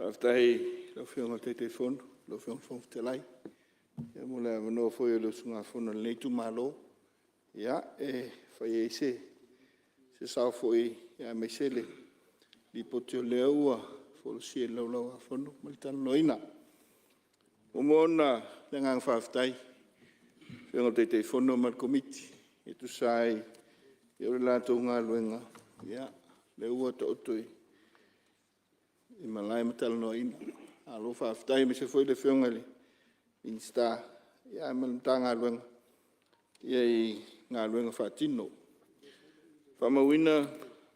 Faafetai i lau Afioga i le Taitaifono lau Afioga i le Fofoga Fetalai mo le avanoa foi o le usugafono a lenei itumalo e fai ai se sao foi aemaise le Lipoti o lea ua folasia i le Laulau-a-Fono mo le talanoaina. E muamua ona le agaga faafetai i le Afioga i le Taitaifono ma le Komiti e tusa ai o le latou galuega lea ua taoto i malae ma talanoaina. Malo faafetai aemaise foi le Afioga i le Minisita ma le Matagaluega i galuega faatino. E faamauina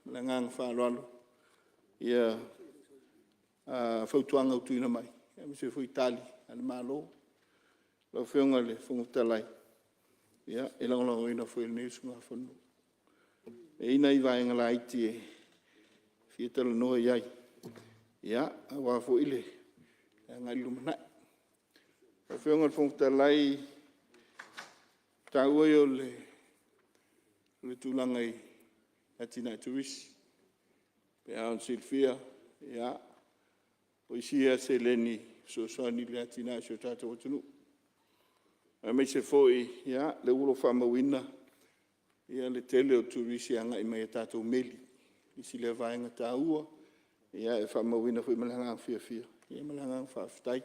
ma le agaga faaaloalo fautuaga ua tuuina mai aemaise foi Tali a le Malo. Lau Afioga i le Fofoga Fetalai, e lagolagoina foi e lenei usugafono. E i ai nai vaega laiti e fia talanoa i ai aua foi le agai i le lumanai. Lau Afioga i le Fofoga Fetalai, o le taua ia o le tulaga i atinae turisi. E pei lava ona silafia, o isi ia seleni e fesoasoani i le atinae o si o tatou atunuu, aemaise foi o lea ua faamauina le tele o turisi e agai mai i tatou meli. O le isi lea vaega taua e faamauina foi ma le agaga fiafia ma le agaga faafetai.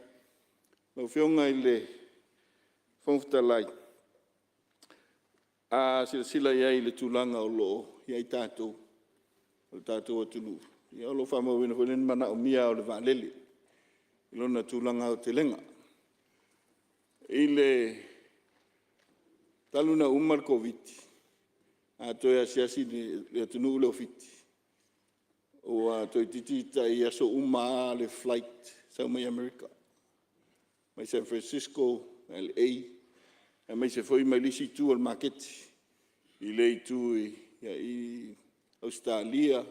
Lau Afioga i le Fofoga Fetalai, a silasila i ai i le tulaga o lo o i ai tatou, o le tatou atunuu, o lo o faamauina foi le manaomia o le vaalele i lona tulaga aotelega. Talu ona uma le Koviti, a toe asiasi i le atunuu lea o Fiti, ua toeitiiti tai aso uma lava le flight. sau mai Amerika, mai San Francisco, LA aemaise foi mai le isi itu o le maketi i le itu i Ausetalia,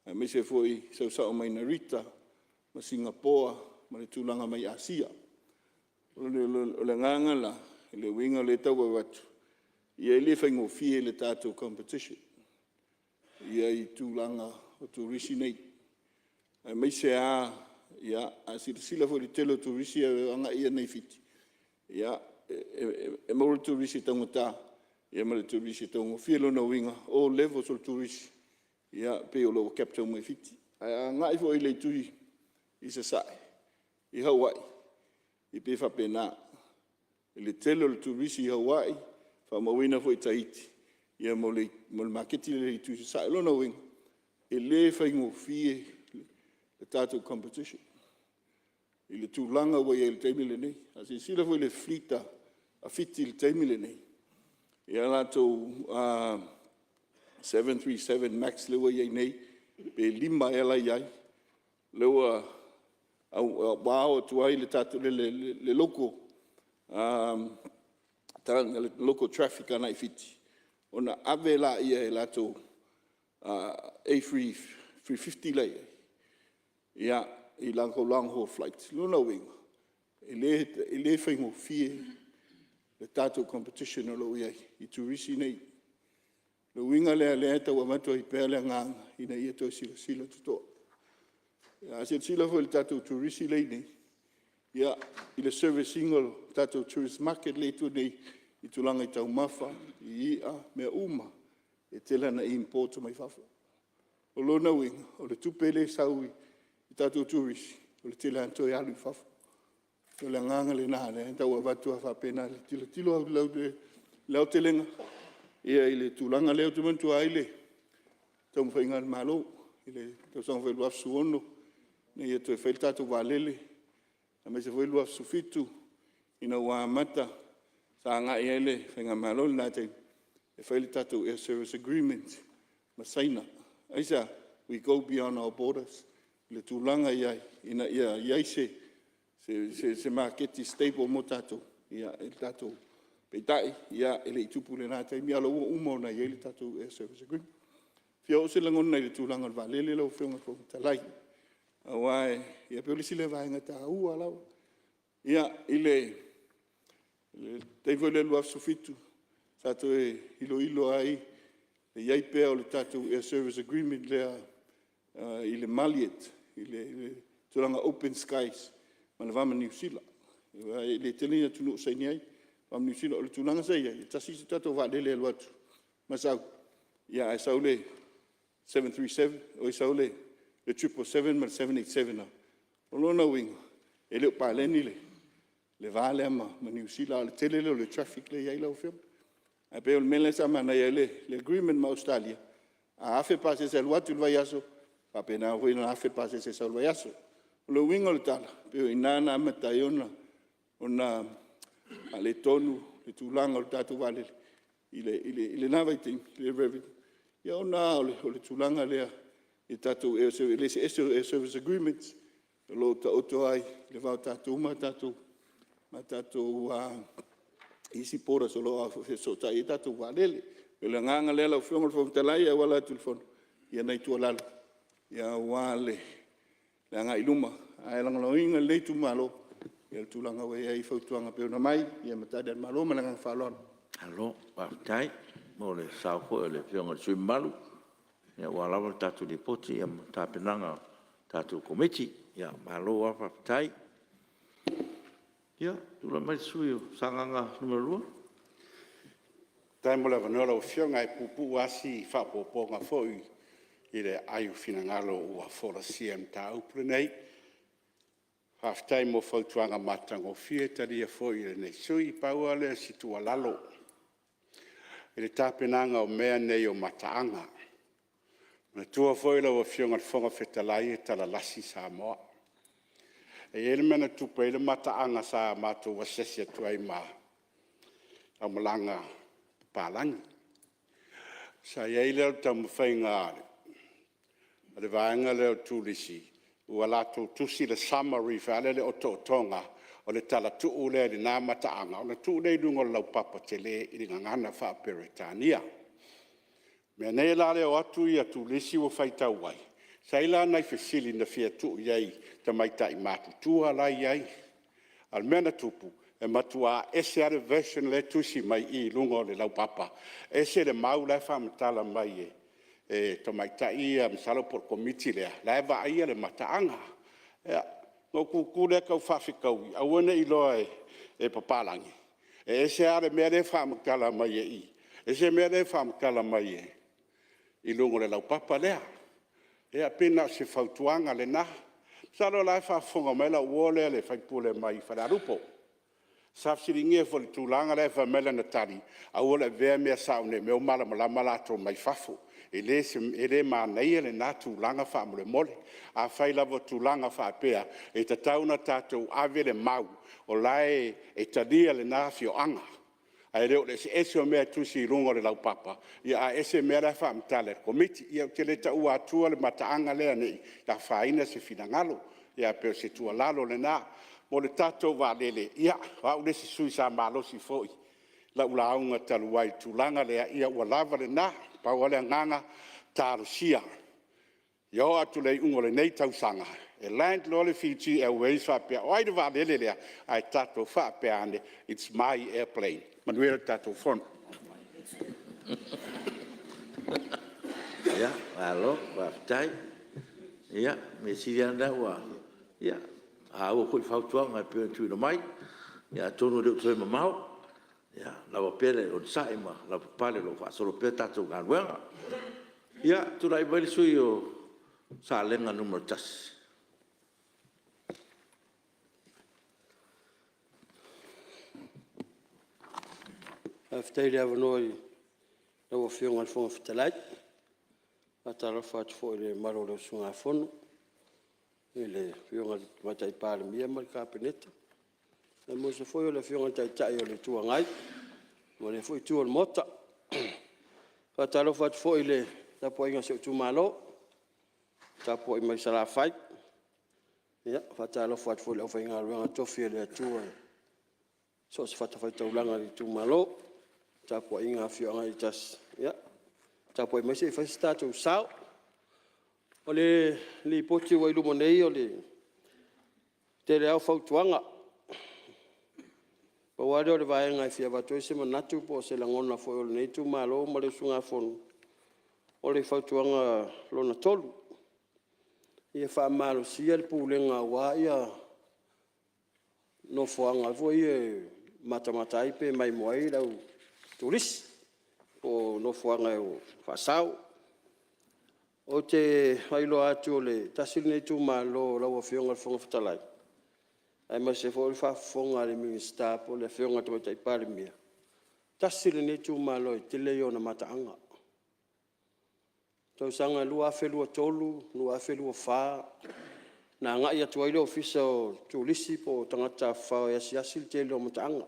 aemaise foi sau sao mai Narita ma Sigapoa ma le tulaga mai Asia. O le agaga la, o le uiga lea e tau avatu, e le faigofie le tatou competition i tulaga o Turisi nei, aemaise lava, a silasila foi i le tele o Turisi e agai nei i Fiti, e maua le Turisi taugata ma le Turisi e taugofie. O lona uiga, o levels o le Turisi, e pei o lo o capture uma e Fiti. Ae a agai foi i le itu i Sasae, i Hawaii, e pei e faapena i le tele o le Turisi i Hawaii, faamauina foi i Tahiti ma le maketi lea i le itu i Sasae. O lona uiga, e le faigofie le tatou competition i le tulaga ua i ai i le taimi lenei. A silasila foi i le fleet a Fiti i le taimi lenei, i a latou 737 Max lea ua i ai nei, pe 5 ea la e i ai, lea ua ao atu ai le local traffic agai Fiti, ona ave lea e latou A350 la e i ai i latou long haul flights. O lona uiga, e le faigofie le tatou competition o lo o i ai i Turisi nei. O le uiga lea o lea e tau avatu ai pea le agaga ina ia toe silasila totoa. A silasila foi i le tatou Turisi lea e i inei, ia, i le service ina o le tatou tourist market lea e i tua nei i tulaga i taumafa, i i'a, mea uma, e tele lava ina import mai fafo. O lona uiga, o le tupe lea e sau i tatou Turisi, o le tele lava ina toe alu i fafo. O le agaga lena o lea e tau avatu ai faapena i le tilotilo i le aotelega i le tulaga lea. Ou te manatua ai le taumafaiga a le Malo i le tausaga foi 2016 ina ia toe fai le tatou vaalele, aemaise foi le 2017 ina ua amata, sa agai ai le Faigamalo i lena taimi e fai le tatou Air Service Agreement ma Saina. Aisea? We go beyond our borders i le tulaga i ai ina ia i ai se maketi stable mo tatou i le tatou... Peitai, e le i tupu i lena taimi a o la ua uma ona i ai le tatou Air Service Agreement. E fia oo se lagona i le tulaga o le vaalele lau Afioga i le Fofoga Fetalai, aua e pei o le isi lea vaega e taua lava. I le taimi foi lea i le 2017 sa toe iloilo ai le i ai pea o le tatou Air Service Agreement lea i le Maliot i le tulaga open skies ma le va ma Niu Sila. Aua e le tele ni atunuu o saini ai, ma Niu Sila. O le tulaga sa i ai, e tasi se tatou vaalele e alu atu ma sau, ae sau le 777 ma le 787 lava. O lona uiga, e le o paleni le va lea ma Niu Sila a o le tele lea o le traffic lea e i ai lau Afioga. Ae pei o le mea lea sa manaia ai le agreement ma Ausetalia, a $1,000 pasese e alu atu i le vaiaso, e faapena foi ona $1,000 pasese e sau i le vaiaso. O le uiga o le tala, e pei o i ina na amata ai ona faaletonu le tulaga o le tatou vaalele i lena vaitaimi, ona o le tulaga lea i tatou i le eseese o Air Service Agreements o lo o taoto ai le va o tatou ma tatou isi borders o lo o fesootai i ai tatou vaalele. O le agaga lea lau Afioga i le Fofoga Fetalai e auala atu i le Fono, ia nai tuualalo aua le agai i luma. Ae lagolagoina e lenei Itumalo le tulaga ua i ai fautuaga e pei ona aumai ma Tali a le Malo ma le agaga faaaloalo. Malo faafetai mo le sao foi o le Afioga i le sui usufono mamalu aua lava le tatou Lipoti ma tapenaga a le tatou Komiti. Malo lava faafetai. Ia tulai mai le sui usufono mo Sagaga 2. Faafetai mo le avanoa lau Afioga. E puupuu lava si faaopoopoga foi i le aai o finagalo ua folasia i le mataupu lenei. Faafetai mo fautuaga matagofie, e talia foi e lenei sui usufono. Pau lava lea o si tuualalo i le tapenaga o mea nei o mataaga. Manatua foi lau Afioga i le Fofoga Fetalai e talalasi Samoa. E i ai le mea na tupu ai le mataaga sa matou asiasi atu ai ma aumalaga papalagi. Sa i ai lea o le taumafaiga a le vaega lea o le Turisi Ua latou tusi le summary foi lea o le otootoga o le talatuu lea i lena mataaga ona tuu lea i luga o le laupapa tele i le gagana faa-Peretania. Meaane la le o atu turisi ua faitau ai, sa i ai la nai fesili na fia tuu i ai i tamaitai matutua la e i ai. A o le mea na tupu, e matua ese lava le version la e tusi mai i luga o le laupapa, ese le mau la e faamatala mai e tamaitai ia masalo po o le Komiti lea la e vaaia le mataaga. Ia, ona ou tutu lea tau faafetaui aua ne i iloa e papalagi, e ese lava le mea lea e faamatala mai i i, ese le mea lea e faamatala mai i luga o le laupapa lea. Ia pei na o se fautuaga lena. Masalo o la e faafofoga mai lau uo lea le sui usufono mai Falealupo. Sa fesiligia foi i le tulaga lea ae fai mai lana tali, aua le avea mea sao ne i mea ua malamalama latou mai fafo. E le manaia lena tulaga faamolemole. Afai lava o tulaga faapea, e tatau ona tatou ave le mau o la e talia lena afioaga, ae le o le eseese o mea e tusi i luga o le laupapa ae ese mea la e faamatala e le Komiti. Ia ou te le taua atua le mataaga lea ne i afaina se finagalo, ae pei o se tuualalo lena. Mo le tatou vaalele, ia o au le isi sui usufono sa malosi foi i lau lauga talu ai i le tulaga lea, ia ua lava lena. Pau lava le agaga, talosia ia oo atu i le iuga o lenei tausaga e land loa le Fiji Airways faapea, o ai le vaalele lea? Ae tatou faapea ane, its my airplane. Manuia le tatou Fono. Malo faafetai. Ia, o le mea sili lava lena ua taua foi fautuaga e pei ona tuuina mai. Ia atonu e le o toe mamao, ia lava pea le onosai ma lavapapale o lo o faasolo pea le tatou galuega. Ia, tulai mai le sui usufono mo Salega 1. Faafetai i le avanoa i lau Afioga i le Fofoga Fetalai. E faatalofa atu foi i le mamalu o le usugafono i le Afioga i le Tamaitai Palemia ma le Kapeneta, aemaise foi o le Afioga i le Taitai o le Itu Agai ma lea foi Itu o le Maota. E faatalofa atu foi i le tapuaiga a si ou itumalo o tapuai mai Salafai. E faatalofa atu foi i le aufaigaluega totofi a le Atua i so o se fatafaitaulaga o le itumalo, le tapuaiga a afioaga taitasi, ia tapuai mai se i fai so tatou sao. O le Lipoti ua i luma nei o le tele lava o fautuaga. Pau lava lea o le vaega e fia avatu ai se manatu po o se lagona foi o lenei itumalo ma le usugafono, o le fautuaga lona 3, ia faamalosia le pulega aua nofoaga foi ia e matamata ai pe maimoa ai le au turisi po o nofoaga faasao. Ou te faailoa atu o le tasi lenei itumalo lau Afioga i le Fofoga Fetalai, aemaise foi o le faafofoga a le Minisita po o le Afioga i le Tamaitai Palemia, tasi lenei itumalo e tele ona mataaga. O le tausaga 2023, 2024 na agai atu ai le Ofisa o Turisi po o Tagata Tafafao e asiasi le tele o mataaga.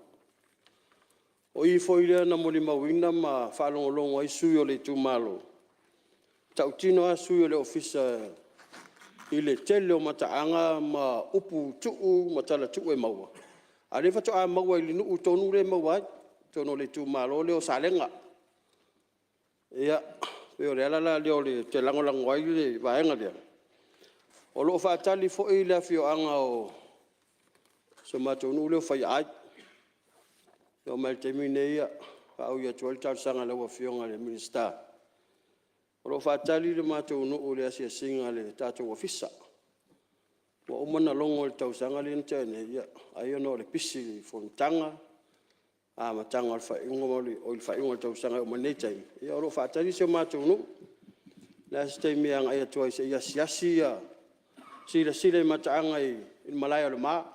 O i foi lea na molimauina ma faalogologo ai sui usufono o le itumalo, e tautino lava sui o le Ofisa i le tele o mataaga ma upu tuu ma tala tuu e maua, a o lea faatoa maua i le nuu tonu lea e maua ai i totonu o le itumalo lea o Salega. Ia, pei o le ala la lea ou te lagolago ai le vaega lea. O lo o faatali foi le afioaga o si o matou nuu lea o Faiaai. E oo mai lava i le taimi lenei e faaui atu ai le talosaga i lau Afioga i le Minisita, o lo o faatali le matou nuu i le asiasiga a le tatou Ofisa. Ua uma ona logo i le tausaga lea na tea nei, ai ona o le pisi i fonotaga, amataga o le faaiuga o le tausaga e oo mai lenei taimi, ia o lo o faatali si o matou nuu. O le a se taimi e agai atu ai se i asiasi silasila i mataaga i le Malae o le Ma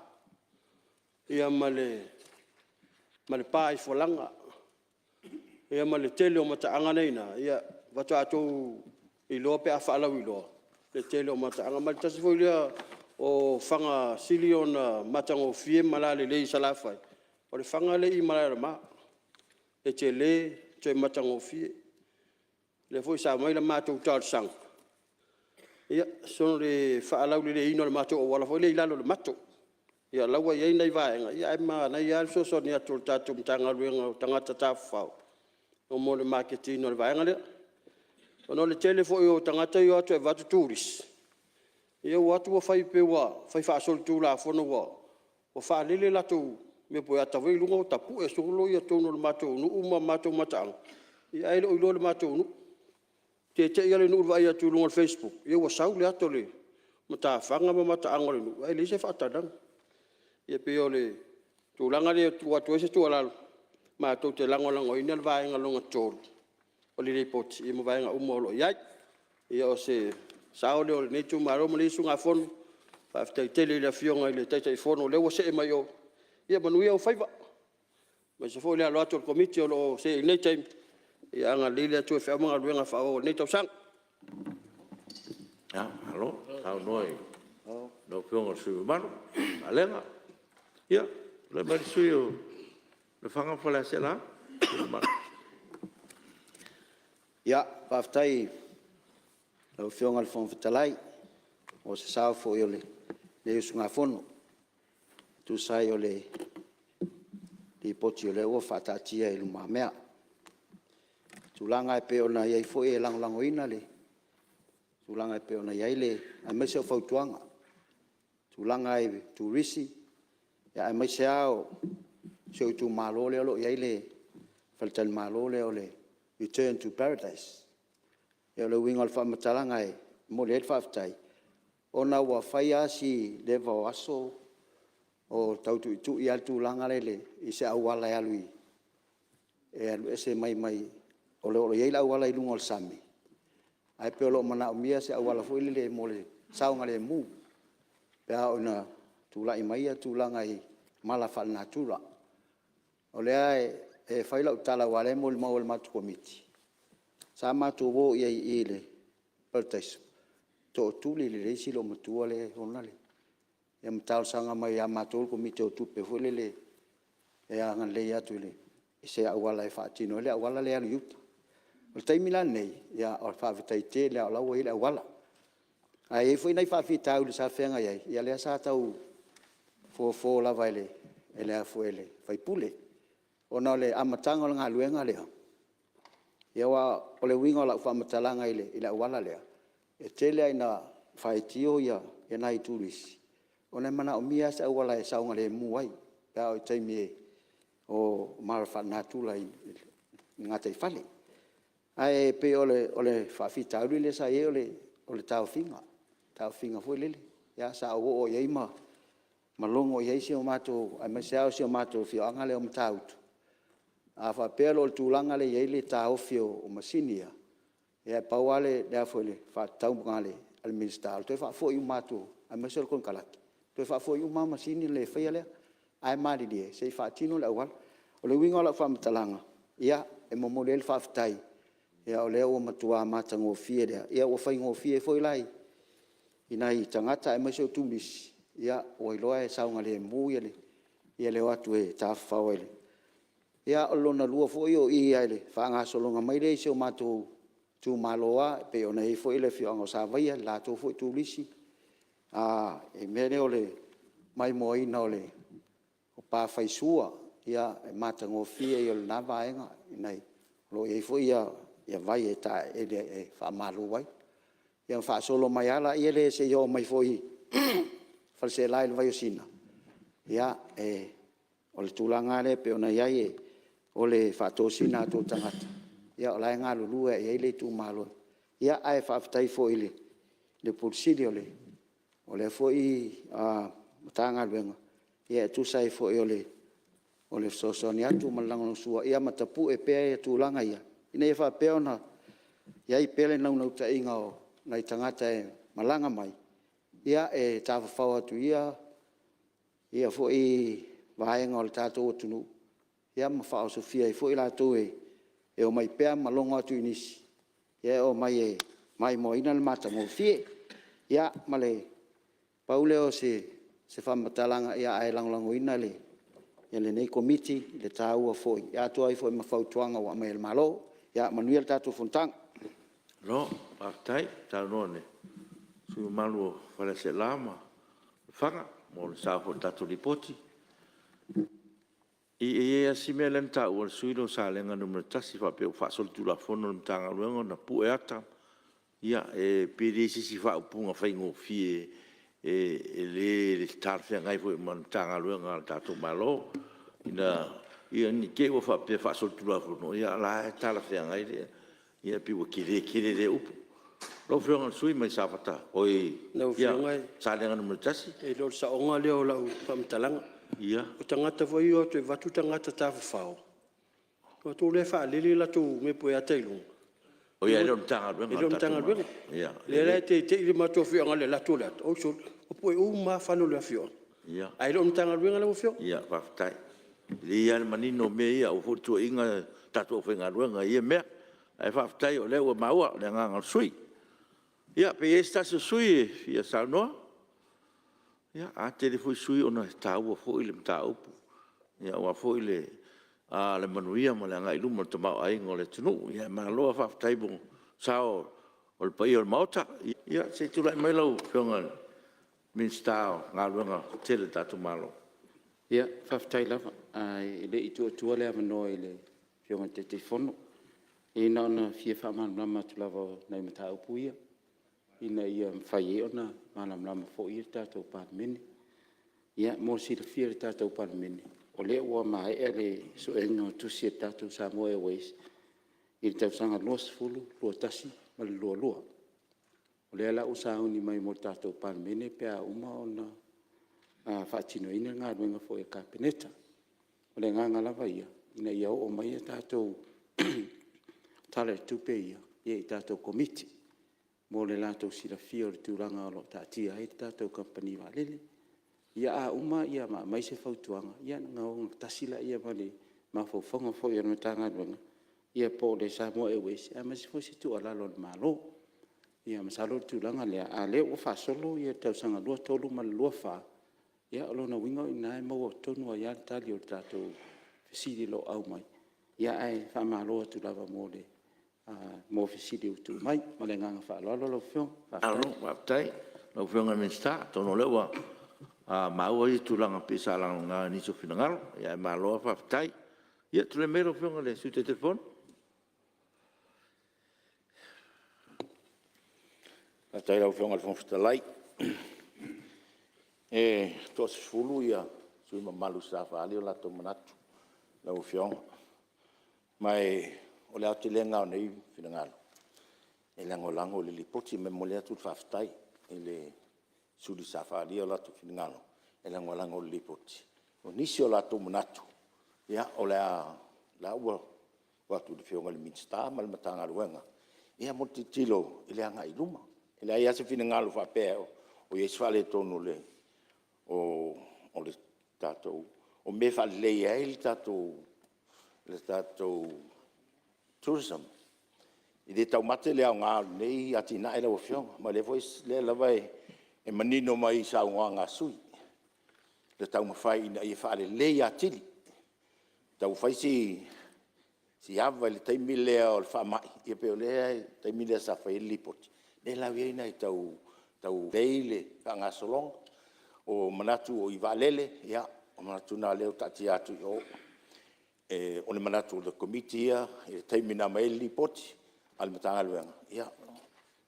ma le pa i Folaga ma le tele o mataaga la e i ina, ia faatoa outou iloa pe a faalauiloa le tele o mataaga. Ma o le tasi foi lea o fana sili ona matagofie ma lalelei i Salafai, o le fana lea e i le Malae o le Ma, e tele, toe matagofie. O lea foi sa aumai la matou talosaga O le faalauleleiina o le matou auala foi lea i lalo o le mato. Ia o la ua i ai nai vaega ae manaia lava le fesoasoani atu o le tatou Matagaluega o Tagata Tafafao mo le maketiina o le vaega lea. Ona o le tele foi o tagata ia e o atu e avatu turisi, ia ua o atu ua fai pei ua fai faasolitulafono ua faalele latou mea po o ata foi lea i luga ua tapue solo totonu o le matou nuu ma matou mataaga ae le o iloa e le matou nuu. E te i lava le nuu i le vaai atu i luga o le facebook ua sau le ata o le matafaga ma mataaga o le nuu ae leai se faatalaga. Ia pei o le tulaga lea e tuu atu ai se tuualalo, matou te lagolagoina le vaega lona tolu o le Lipoti ma vaega uma o lo o i ai. Ia o se sao lea o lenei itumalo ma lenei usugafono. Faafetai tele i le Afioga i le Taitaifono o lea ua see mai i o, ia manuia ou faiva, aemaise foi le alo atu o le Komiti o lo o seei i lenei taimi. Ia agalelei le Atua i feau ma galuega faaauau o lenei tausaga. Malo saunoa i lau Afioga i le sui usufono mamalu Salega. Ia, tulai mai le sui usufono mo Lefaga ma Faleaseela. Ia, faafetai i lau Afioga i le Fofoga Fetalai mo se sao foi o lenei usugafono e tusa ai o le Lipoti o lea ua faataatia i lumamea. I tulaga e pei ona i ai foi e lagolagoina le tulaga e pei ona i ai aemaise o fautuaga i tulaga i turisi, aemaise lava o si ou itumalo lea o lo o i ai le faletalimalo lea o le Return to Paradise. O le uiga o le faamatalaga e momoli ai le faafetai, ona ua fai lava si leva o aso o tau tuitui lava le tulaga lea i se auala e alu e alu ese mai o lo o i ai le auala i luga o le sami, ae pei o lo o manaomia se auala foi lele mo le saogalemu pe a oo ina tulai mai tulaga i mala faalenatura. O lea e fai lau tala aua o lea e molimau e le matou Komiti, sa matou o i ai i i le Parataiso, tootuli e le isi loomatua lea e ona le… ia ma talosaga mai ia matou le Komiti o Tupe foi lele e agalelei atu i se auala e faatino ai le auala lea e alu i uta. O le taimi la lenei, faafetai tele lava o la e ua i ai le auala. Ae i ai foi nai faafitauli sa feagai ai, ia lea sa tau fofo lava e le sui usufono. Ona o le amataga o le galuega lea, aua o le uiga o lau faamatalaga i le auala lea, e tele lava ina faitio nai turisi, ona e manaomia lava se auala e saogalemu ai pe a oo i taimi o mala faalenatura i le gataifale. Ae pei o le faafitauli lea sa i ai o le taofiga, taofiga foi lele. Sa ou oo i ai ma logo i ai si o matou, aemaise lava si o matou afioaga lea o Matautu, a faapea la o le tulaga lea e i ai le taofi o masini ia, ia e pau lava le faatatauga a le Minisita, o le toe faafoi uma atu, aemaise o le konekarate, toe faafoi uma lava masini ona le faia lea, ae malilie se i faatino le auala. O le uiga o lau faamatalaga, ia, e momoli ai le faafetai o lea ua matua matagofie lea, ua faigofie foi la i nai tagata aemaise o turisi, ua iloa e saogalemu le o atu e tafafao. Ia, o lona lua foi o i lava i le faagasologa mai lea i si o matou itumalo lava pei ona i ai foi le afioaga o Savaia i le latou foi turisi i le mea lea o le maimoaina o pa faisua, o le matagofie ia o lena vaega, o lo o i ai foi vai e taeele e faamalu ai. Ia ona faasolo mai lava lea seia oo mai foi i Faleaseela i le Vaiosina, ia, o le tulaga lava lea pei ona i ai o le faatosina atu o tagata, o la e galulue lava i ai le itumalo. Ae faafetai foi i le Ofisa Sili o Pulega o lea foi Matagaluega e tusa ai foi o le fesoasoani atu ma le lagolagosua ma tapue pea tulaga ia, ina ia faapea ona i ai pea le naunautaiga o nai tagata e malaga mai, e tafafao atu i ia foi vaega o le tatou atunuu ma faaosofia ai foi latou e omai pea ma logo atu i nisi e omai e maimoaina le matagofie. Ia ma le pau lea o se faamatalaga, ae lagolagoina e lenei Komiti le taua foi, atoa ai foi ma fautuaga ua aumai e le Malo. Ia manuia le tatou fonotaga. Malo faafetai saunoa sui usufono mamalu o Faleaseela ma Lefaga mo le sao foi i le tatou Lipoti. E i ai lava si mea lea na taua e le sui usufono lea o Salega 1 faapea ua faasolitulafono e le Matagaluega ona pue ata. Ia e pei e leai se isi faaupuga faigofie e le talafeagai foi ma le Matagaluega a le tatou Malo ina ne i te i ua faapea faasolitulafono, a o la e talafeagai. Ia pei ua tele tele lea upu. Lau Afioga i le sui usufono mo Lau Afioga Salega 1. E le o le saoga lea o lau faamatalaga. O tagata foi ia e o atu e vaeatu tagata tafafao, o latou la e faalele latou pepe i luga. Oi ae le o le Matagaluega E le o le Matagaluega. Lea la e teitei le matou afioaga i le alu atu o le ata, oi sole, ua pue uma lava fale o le afioaga, ae le o le Matagaluega lau Afioga. Ia faafetai. E lelei lava le manino o mea ia, aua foi le tuuaiina le tatou aufaigaluega i ia mea. Ae faafetai o lea ua maua le agaga o le sui usufono. Ia pe i ai se tasi o sui usufono e fia saunoa. Ia, a tele foi sui usufono ona e taua foi le mataupu aua foi le manuia ma le agai i luma o le tamaoaiga o le atunuu. Ia malo lava faafetai mo sao o le paia o le Maota. Ia se i tulai mai lau Afioga i le Minisita o Galuega Tetele a le tatou Malo. Ia, faafetai lava. Ae le i tuu atua le avanoa i le Afioga i le Taitaifono, ia na ona fia faamalamalama atu lava o nai mataupu ia ina ia mafai ai ona malamalama foi le tatou Palemene. Ia mo le silafia e le tatou Palemene, o lea ua maea le suega o tusi a le tatou Samoa Airways i le tausaga 20, 2021 ma le 2022. O lea la ua sauni mai mo le tatou Palemene pe a uma ona faatinoina le galuega foi a le Kapeneta. O le agaga lava ia ina ia oo mai a tatou Tala o le Tupe ia i tatou Komiti mo le latou silafia o le tulaga o lo o taatia ai le tatou kamupani vaalele. Ia a uma ma aumai se fautuaga, ia ona ogatasi lea ma le mafaufauga foi o le Matagaluega ia po o le Samoa Airways, aemaise foi se tuualalo a le Malo. Ia masalo o le tulaga lea, a o lea ua faasolo le tausaga 2023 ma le 2024, ia o lona uiga o i ina e maua tonu ai lava le tali o le tatou fesili o lo o aumai. Ae faamalo atu lava mo fesili ua tuu mai. Ma le agaga faaaloalo lau Afioga. Faafetai. Malo faafetai i lau Afioga i le Minisita. Atonu o lea ua maua ia tulaga pei sa lagalagala i nisi o finagalo, ae malo lava faafetai. Ia tulai mai lau Afioga i le Sui Taitaifono. Faafetai i lau Afioga i le Fofoga Fetalai. E toa-10 sui usufono mamalu sa faaali o latou manatu lau Afioga, ma o le aotelega lava o nei finagalo, e lagolago i le Lipoti. Ma e momoli atu le faafetai i sui usufono sa faaalia o latou finagalo e lagolago i le Lipoti. O nisi o latou manatu, o la ua tuu atu i le Afioga i le Minisita ma le Matagaluega mo le tilotilo i le agai i luma. E leai lava se finagalo faapea o i ai se faaletonu o le tatou... o mea e faaleleia ai le tatou tourism. E le taumate le aoga o lenei atinae lau Afioga, ma o lea lava e manino mai i saunoaga a sui usufono le taumafai ina ia faalelei atili, tau fai si ava i le taimi lea o le faamai, ia pei o le taimi lea sa fai ai le Lipoti, lea la ua i ai nai tau delay le faagasologa. O manatu i vaalele, ia o manatu na o lea ua taatia atu i o. O le manatu o le Komiti ia i le taimi na aumai ai le Lipoti a le Matagaluega, ia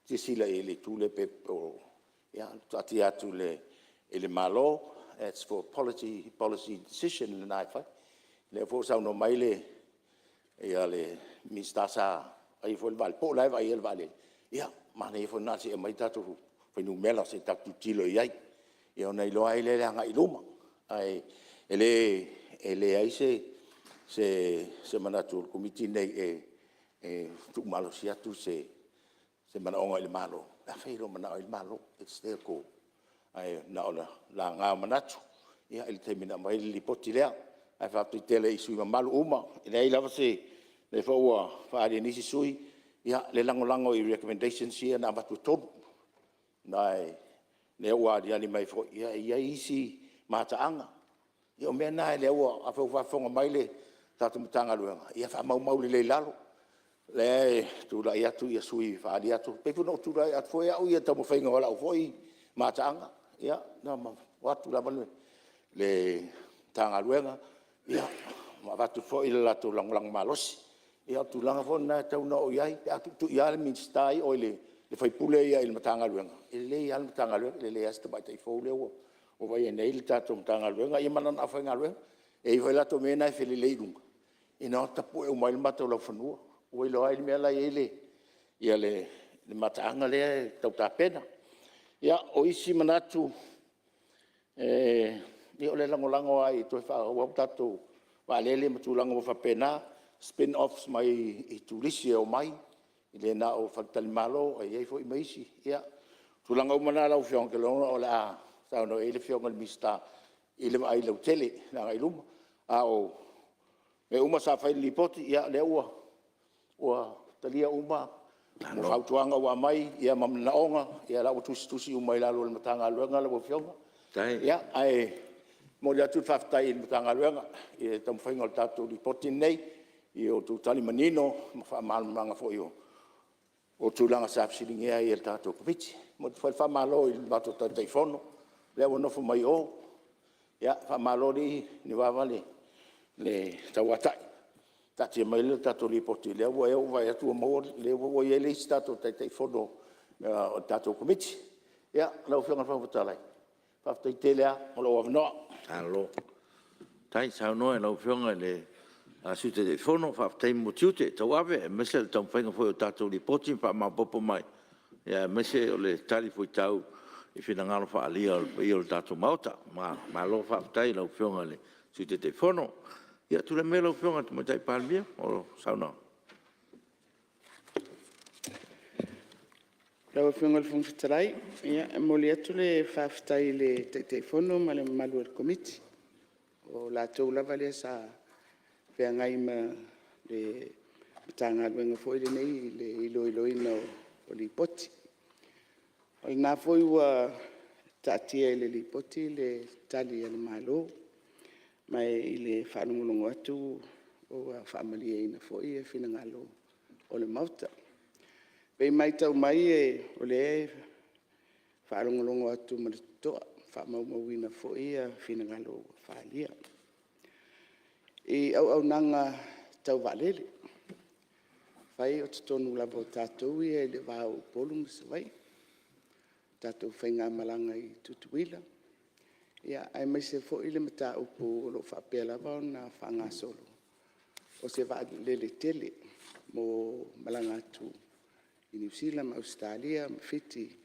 silasila i ai i le itu lea pe o... Ia taatia atu i le Malo as for Policy Decision lena e fai. O lea foi ua saunoa mai le Minisita sa vaaia foi le vaalele, po o la e vaaia le vaalele, ia manaia foi lena se i aumai ia tatou fuainumera se i o tatou tilotilo i ai, ia ona iloa ai lea i le agai i luma. Ae e leai se manatu o le Komiti lenei e tuumalosi atu se manaoga i le Malo, pe afai e le o manao i ai le Malo. It's their call. Ae na o le laga o manatu i le taimi na aumai ai le Lipoti lea. Ae faafetai tele i sui usufono mamalu uma, e leai lava se... o lea foi ua faaali e nisi sui usufono le lagolago i recommendations ia na avatu e 3. Ma o lea ua aliali mai foi, e i ai isi mataaga. Ia o mea na afai o faafofoga mai le tatou Matagaluega, ia faamaumau lelei i lalo. lea e tulai atu sui usufono e faaali atu, e pei foi ona ou tulai atu foi au ia i le taumafaiga o lau foi mataaga, ia na o atu lava le Matagaluega ma avatu foi le latou lagolago malosi. Ia o le tulaga foi lena e tatau ona oo i ai pe a tuitui lava le sui usufono ia i le Matagaluega, e lelei lava le Matagaluega, e lelei lava si tamaitai fou lea ua vaaia nei le tatou Matagaluega ia ma lana aufaigaluega. E i ai foi latou mea na e felelei i luga, ina o atu tapue uma ai le matou laufanua, ua iloa ai le mea la e i ai le mataaga lea e tau tapena. Ia, o isi manatu, ia o le lagolago lava e toe faaauau tatou vaalele ma tulaga uma faapena, spin offs mai turisi e omai, e le na o faletalimalo ae i ai foi ma isi. Ia, o tulaga uma na lau Afioga, ou te iloa o le a saunoa i ai le Afioga i le Minisita i le vaai lautele i le agai i luma. A o mea uma sa fai i le Lipoti, ia o lea ua talia uma fautuaga ua aumai ma manaoga, ia o la e ua tusitusi uma i lalo e le Matagaluega lau Afioga. Ae momoli atu le faafetai i le Matagaluega i le taumafaiga o le tatou Lipoti lenei i a outou tali manino ma faamalamalamaga foi o tulaga sa fesiligia ai e le tatou Komiti. E momoli atu foi le faamalo i le matou Taitaifono lea ua nofo mai o, faamalo alii Niuava le tauatai, taatia mai le tatou Lipoti lea ua ou vaai atu ua maua, lea ua i ai le isi tatou Taitaifono o le tatou Komiti. Ia, lau Afioga i le Fofoga Fetalai, faafetai tele lava mo lou avanoa. Malo faafetai saunoa i lau Afioga i le Sui Taitaifono, faafetai mo tiute tauave aemaise o le taumafaiga foi o tatou Lipoti ma faamaopoopo mai, aemaise o le talifuaitau i finagalo faaalia o le paia o le tatou Maota. Malo faafetai i lau Afioga i le Sui Taitaifono. Ia tulai mai lau Afioga i le Tamaitai Palemia mo lau saunoaga. Lau Afioga i le Fofoga Fetalai, e momoli atu le faafetai i le Taitaifono ma le mamalu o le Komiti, o latou lava lea sa feagai ma le Matagaluega foi lenei i le iloiloina o Lipoti. O lena foi ua taatia i le Lipoti le Tali a le Malo, ma i le faalogologo atu ua faamalieina foi finagalo o le Maota. E pei e matau mai o lea e faalogologo atu ma le totoa, faamaumauina foi finagalo faaalia. I auaunaga tau vaalele, e fai o totonu lava o tatou ia i le va o Upolu ma Savaii, tatou faigamalaga i Tutuila, aemaise foi le mataupu o lo o faapea lava ona faagasolo, o se vaalele tele mo malaga atu i Niu Sila ma Ausetalia ma Fiti e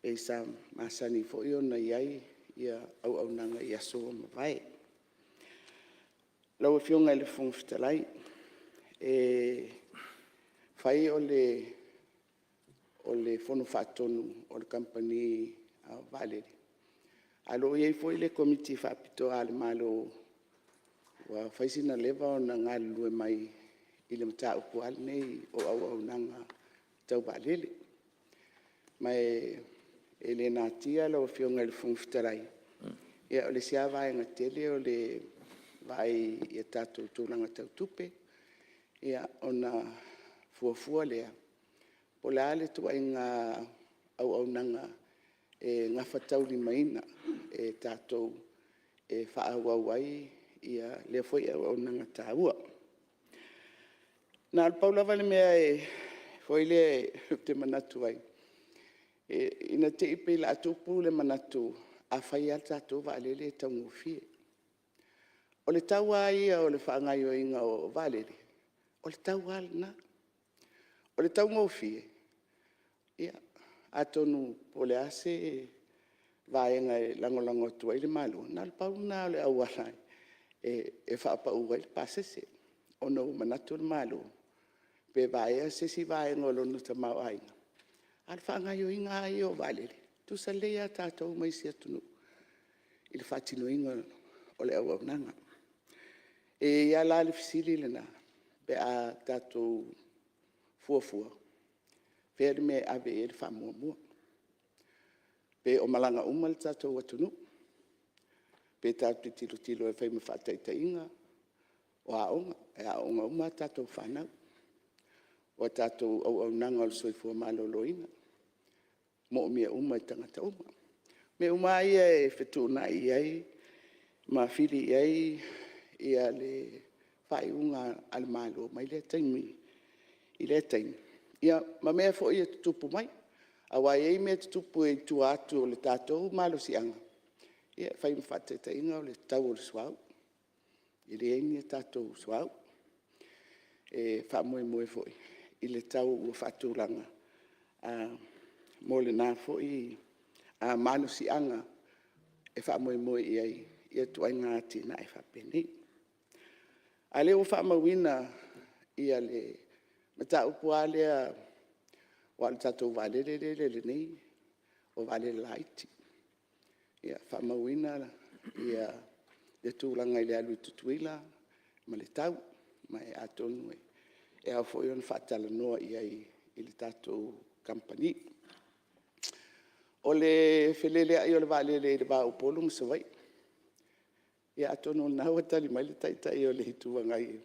pei sa masani foi ona i ai auaunaga i aso ua mavae. Lau Afioga i le Fofoga Fetalai, e fai o le Fono Faatonu o le Kamupani Vaalele, ae o lo o i ai foi le Komiti Faapitoa a le Malo ua fai sina leva ona galulue mai i le mataupu lava lenei o auaunaga tau vaalele. Ma e le natia lau Afioga i le Fofoga Fetalai, o le isi lava vaega tele o le vaai i a tatou tulaga tau tupe, ona fuafua lea po o le a le ituaiga auaunaga e gafataulimaina e tatou e faaauau ai lea foi auaunaga taua. Na o le pau lava le mea ou te manatu ai, ina ne i te i pei o le a tupu le manatu a fai lava le tatou vaalele e taugofie. O le tau lava ia o le faagaoioiga o vaalele, o le tau lava lena. O le taugofie, ia, atonu po o le a se vaega e lagolago atu ai le Malo, na o le pau lena o le auala e faapau ai le pasese, ona ua manatu le Malo pe vaea se isi vaega o lona tamaoaiga. A o le faagaoioiga lava ia o vaalele, e tutusa lelei lava tatou ma isi atunuu i le faatinoina o le auaunaga. E i ai lava la le fesili lena pe a tatou fuafua, o fea le mea e ave i ai le faamuamua? Pe o malaga uma le tatou atunuu, pe tatou te tilotilo e fai ma faataitaiga, o aoga, e aooga uma a tatou fanau. o a tatou auaunaga o le soifua maloloina, e manaomia uma e tagata uma. O mea uma lava ia e fetuunai ai ma fili i ai le faaiuga a le Malo mai lea taimi i lea taimi, ia ma mea foi e tutupu mai. Aua e i ai mea e tutupu i tua atu o le tatou malosiaga, e fai ma faataitaiga o le tau o le suauu, e leai ni tatou suauu. E faamoemoe foi i le tau ua faatulaga mo lena foi malosiaga e faamoemoe i ai ituaiga atinae faapenei. A o lea ua faamauina le mataupu lava lea aua o le tatou vaalele lea e lele nei, o vaalele laiti. Ia faamauina le tulaga i le alu i Tutuila ma le tau, ma atonu e ao foi ona faatalanoa i ai i le tatou kamupani. O le feleleai o le vaalele i le va o Upolu ma Savaii, ia atonu o lena ua tali mai le Taitai o le Itu Agai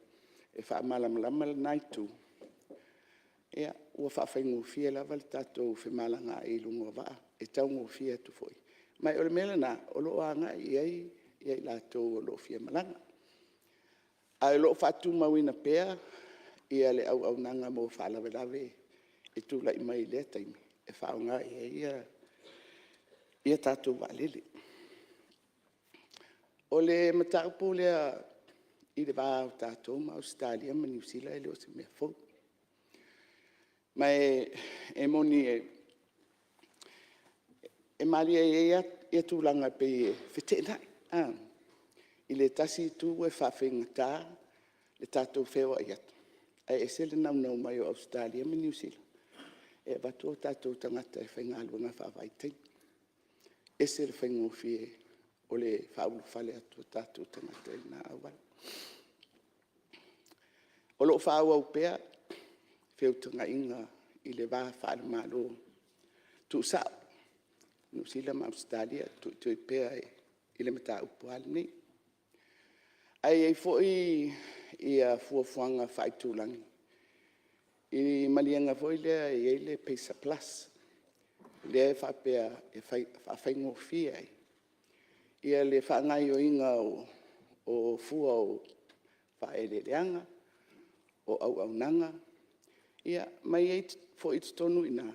e faamalamalama lena itu. Ia, ua faafaigofie lava le tatou femalagaai i luga o vaa, e taugofie atu foi. Ma o le mea lena o lo o agai i ai i latou o lo o fia malaga. Ae o lo o faatumauina pea le auaunaga mo faalavelave e tulai mai i lea taimi e faaaoga i ai tatou vaalele. O le mataupu lea i le va o tatou ma Ausetalia ma Niu Sila e le o se mea fou. Ma e moni e malie e i ai lava tulaga e pei e feteenai i le tasi itu e faafaigata le tatou feoai atu, ae ese le naunau mai o Ausetalia ma Niu Sila e avatu o tatou tagata e faigaluega faavaitaimi. E ese le faigofie o le faaulufale atu o tatou tagata i lena auala. O lo o faaauau pea feutagaiga i le va faale-Malo tuusao, Niu Sila ma Ausetalia, e tuitui pea i le mataupu lava lenei. Ae i ai foi fuafuaga faaitulagi i maliega foi lea e i ai le PACER Plus, lea e faapea e faafaigofie ai le faagaoioiga o fua o faaeleeleaga, o auaunaga, ia ma e i ai foi i totonu i ina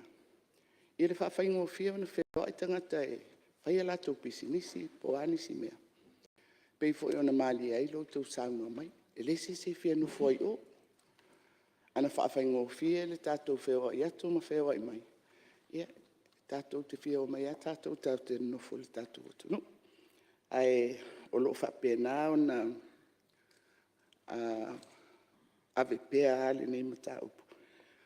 le faafaigofie ona feoai tagata e fai a latou pisinisi po o a nisi mea, e pei foi ona malie ai lo outou saunoa mai. E leai se isi e fia nofo ai i o. A na faafaigofie le tatou feoai atu ma feoai mai, ia, tatou te fia omai lava tatou tatou te nonofo i le tatou atunuu. Ae o lo o faapena ona ave pea lenei mataupu,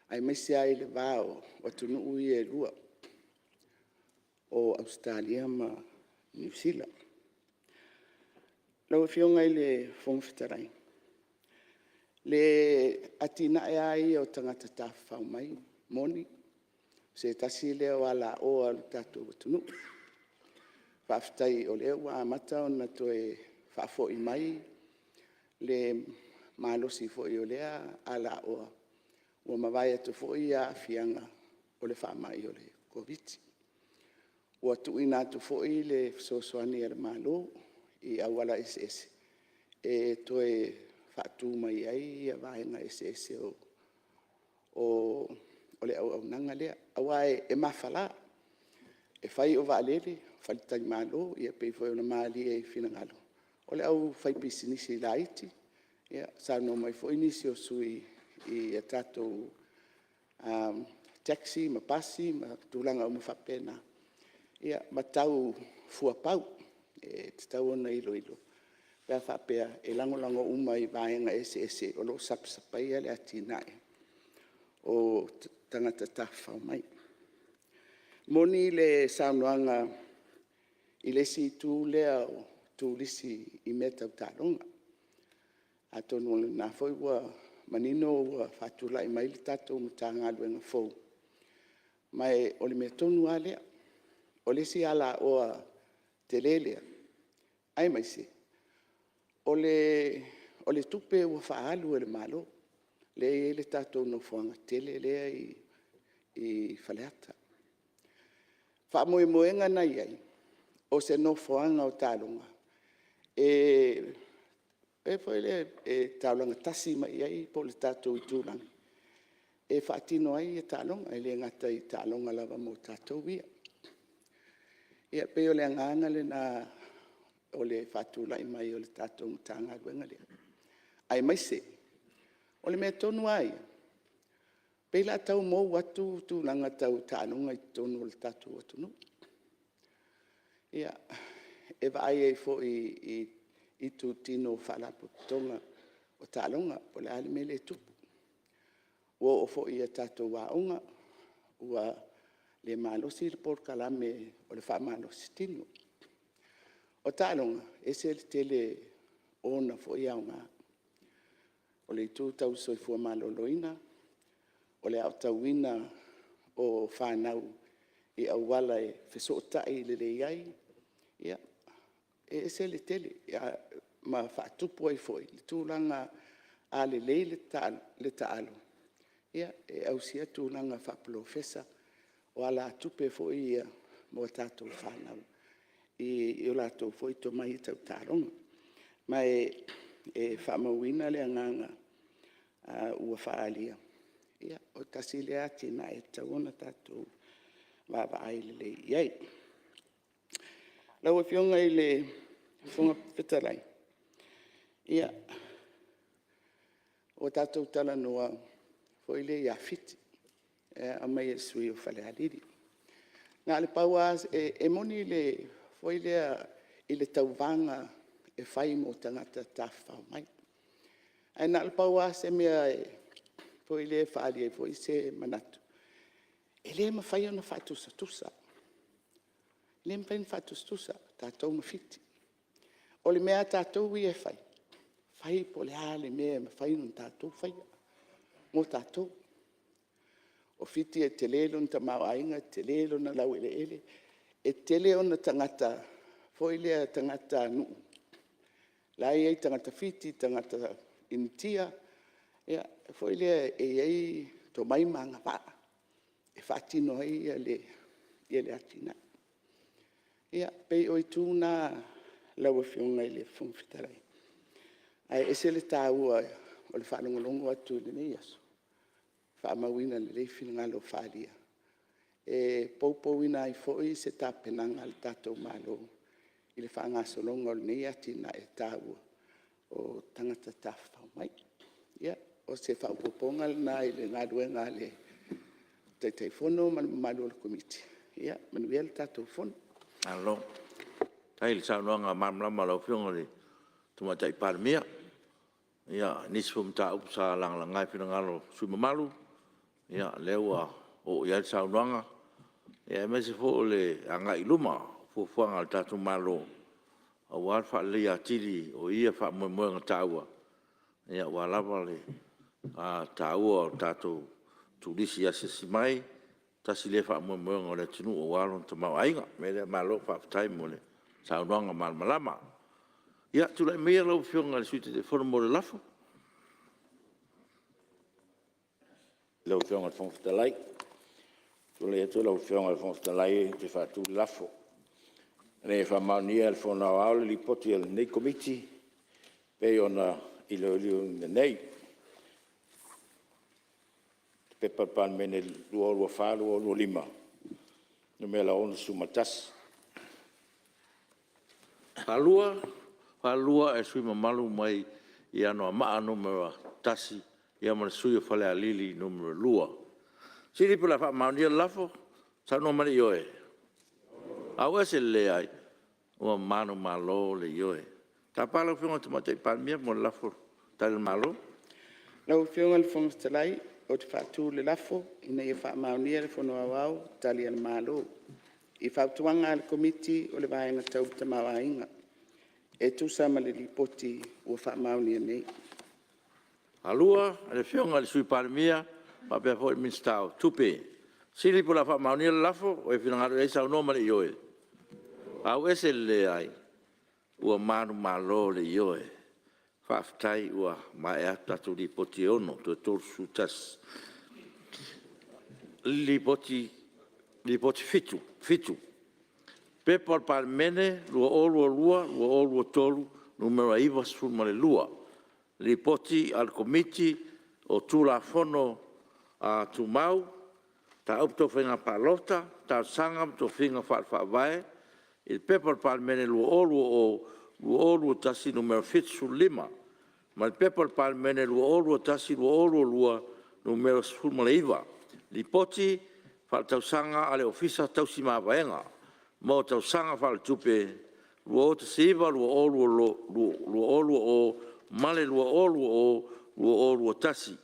aemaise lava i le va o atunuu ia e lua o Ausetalia ma Niu Sila. Lau Afioga i le Fofoga Fetalai, le atinae lava ia o tagata tafafao mai, e moni, o se tasi lea o alaoa o le tatou atunuu. Faafetai o lea ua amata ona toe faafoi mai le malosi foi o lea alaoa ua mavae atu foi aafiaga o le faamai o le Koviti-19. Ua tuuina atu foi le fesoasoani a le Malo i auala eseese e toe faatu mai ai vaega eseese o le auaunaga lea, aua e mafala. E fai o vaalele, o faletalimalo, e pei foi ona malie i finagalo o le aufaipisinisi laiti, saunoa mai foi nisi o sui usufono i a tatou taxi ma pasi ma tulaga uma faapena, ia ma tau fuapau e tatau ona iloilo pe a faapea e lagolago uma i vaega eseese o lo o sapasapaia le atinae o tagata tafafao mai. E moni le saunoaga i le isi itu lea o turisi i mea tau taaloga. Atonu o lena foi ua manino ua faatulai mai le tatou Matagaluega fou, ma o le mea tonu lava lea. O le isi alaoa tele lea, aemaise o le tupe ua faaalu e le Malo. lea e i ai le tatou nofoaga tele lea e i Faleata. O faamoemoega na i ai, o se nofoaga o taaloga e taulaga tasi mai i ai po o le tatou itulagi e faatino ai taaloga, e le gata i taaloga lava mo tatou ia. E pei o le agaga lena o le faatulai mai o le tatou Matagaluega lea, aemaise o le mea tonu lava ia, e pei o le a tau mou atu tulaga tau taaloga i totonu o le tatou atunuu. E vaai ai foi i itutino o Faalapotopotoga o taaloga, po o le a le mea lea e tupu. Ua oo foi i a tatou aoga ua le malosi le polokalame o le faamalositino. O taaloga, e ese le tele o ona foi aoga. O le itu tau soifua maloloina, o le aotauina o fanau i auala e fesootai lelei ai, e ese le tele, ma faatupu ai foi le tulaga a lelei le taalo, e ausia tulaga faapolofesa, o alatupe foi ia mo a tatou fanau i o latou foi tomai tau taaloga. Ma e faamauina le agaga ua faaalia, o le tasi lea atinae e tatau ona tatou vaavaai lelei i ai. Lau Afioga i le Fofoga Fetalai, ua tatou talanoa foi lea ia Fiti, lea e aumai e le sui usufono mo Falealili. E moni foi lea i le tauvaga e fai mo tagata tafafao mai. Ae na o le pau lava se mea e faaali ai foi se manatu, e le mafai ona faatusatusa, e le mafai ona faatusatusa tatou ma Fiti. O le mea a tatou ia e fai, fai po o le a le mea e mafai ona tatou faia mo tatou. O Fiti e tele lona tamaoaiga, tele lona laueleele, e tele ona tagata foi lea tagatanuu la e i ai tagata Fiti, tagata Initia, foi lea e i ai tomai ma agavaa e faatino ai le atinae. Ia, pei o itu na lau Afioga i le Fofoga Fetalai, ae ese le taua o le faalogologo atu i lenei aso, faamauina lelei finagalo faaalia e poupouina ai foi se tapenaga a le tatou Malo i le faagasologa o lenei atinae taua o tagata tafafao mai. Ia, o se faaopoopoga lena i le galuega a le Taitaifono ma le mamalu o le Komiti. Ia manuia le tatou Fono. Malo. Faafetai i le saunoaga malamalama a lau Afioga i le Tamaitai Palemia. Ia, o nisi foi o mataupu sa lagalaga i finagalo o sui usufono mamalu, ia o lea ua oo i ai le saunoaga, aemaise foi o le agai i luma o fuafuaga a le tatou Malo aua le faaleleia atili o ia faamoemoega taua, aua lava le taua o tatou turisi asiasi mai, tasi lea faamoemoega o le atunuu aua lona tamaoaiga. O le mea lea, malo faafetai mo le saunoaga malamalama. Ia, tulai maia lau Afioga i le Sui Taitaifono mo le lafo. Lau Afioga i le Fofoga Fetalai. Ou te tulai atu lau Afioga i le Fofoga Fetalai ou te faatu le lafo, Ina ia faamaonia e le Fono Aoao le Lipoti a lenei Komiti e pei ona iloiloina nei. P.P.2024/2025 Nu.61. E 42 e le sui usufono mamalu mai Anoamaa 1 ma le sui usufono o Falealili 2. O le a fesili pe o le a faamaonia le lafo. Saunoa mai le ioe. Auese le leai. Ua manumalo le Ioe. Tapa lau Afioga i le Tamaitai Palemia mo le lafo a Tali a le Malo. Lau Afioga i le Fofoga Fetalai ou te faatu le lafo, Ina ia faamaonia e le Fono Aoao Tali a le Malo i Fautuaga a le Komiti o le Vaega Tau le Tamaoaiga e tusa ma le Lipoti ua faamaonia nei. E 2 le Afioga i le Sui Palemia faapea foi le Minisita o Tupe. O le a fesili pe o le a faamaonia le lafo. O e finagalo i ai saunoa ma le ioe. Auese le leai. Ua manumalo le Ioe. Faafetai ua maea atu tatou Lipoti e 6, toe 31. Lipoti 7: P.P.2022/2023 Nu.92, Lipoti a le Komiti o Tulafono Tumau, Mataupu Tau Faiga Palota, Talosaga ma Tofiga Faale-Faavae i le P.P.2020/2021 Nu.75 ma le P.P.2021/2022 Nu.19, Lipoti Faaletausaga a le Ofisa Tausi Mavaega mo Tausaga Faaletupe 2019/2020 ma le 2020/2021.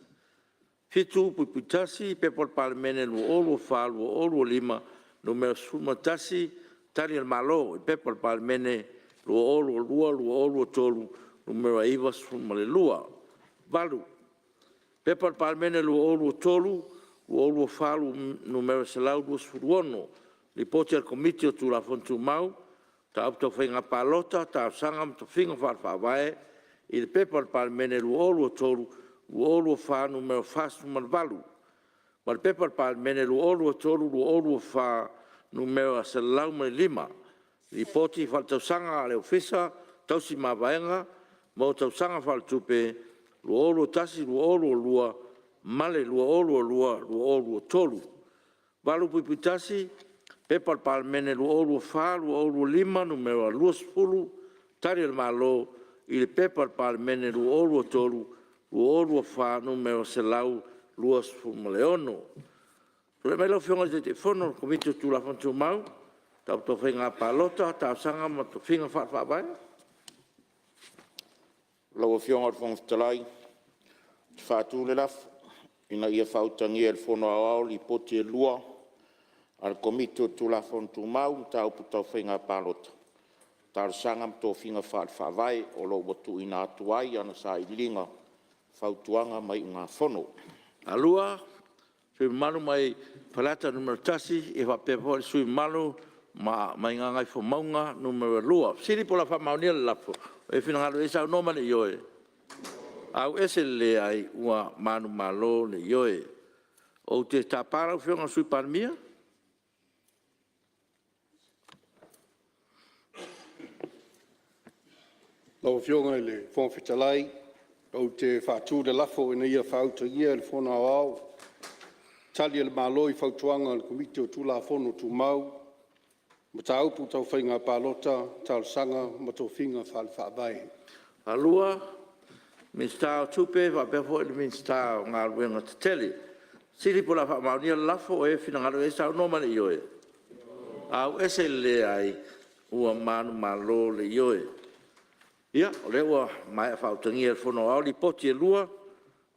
7.1 P.P.2024/2025 Nu.11, Tali a le Malo i P.P.2022/2023 Nu.92. 8. P.P.2023/2024 Nu.126, Lipoti a le Komiti o Tulafono Tumau, Mataupu Tau Faiga Palota, Talosaga ma Tofiga Faale-Faavae i le P.P.2023/2024 Nu.48 ma le P.P.2023/2024 Nu.105, Lipoti Faaletausaga a le Ofisa Tausi Mavaega mo Tausaga Faaletupe 2021/2022 ma le 2022/2023. 8.1 P.P.2024/2025 Nu.20, Tali a le Malo i le P.P.2023/2024 Nu.126. Tulai mai lau Afioga i le Taitaifono o le Komiti o Tulafono Tumau, Mataupu Tau Faiga Palota, Talosaga ma Tofiga Faale-Faavae. Lau Afioga i le Fofoga Fetalai, ou te faatu le lafo, Ina ia faautagia e le Fono Aoao Lipoti e lua a le Komiti o Tulafono Tumau, Mataupu Tau Faiga Palota, Talosaga ma Tofiga Faale-Faavae o lo o ua tuuina atu ai ana Sailiiliga, Fautuaga ma Iugafono. 2. Sui usufono mamalu mai Faleata 1 ia faapea foi le sui usufono mamalu mai Gagaifomauga 2. O le fesili po o le a faamaonia le lafo. O e finagalo i ai saunoa mai i le ioe. AUESE le LEAI ua manumalo le Ioe. Ou te tapa lau Afioga i le Sui Palemia. Lau Afioga i le Fofoga Fetalai, ou te faatu le lafo, Ina ia faautagia e le Fono Aoao Tali a le Malo i Fautuaga a le Komiti o Tulafono Tumau, Mataupu Tau Faiga Palota, Talosaga ma Tofiga Faale-Faavae. 2. Minisita o Tupe faapea foi le Minisita o Galuega Tetele. O le fesili po o le a faamaonia le lafo. O ai e finagalo i ai saunoa mai i le ioe. AUESE le LEAI ua manumalo le Ioe. Ia o lea ua maea faautagia e le Fono Aoao Lipoti e lua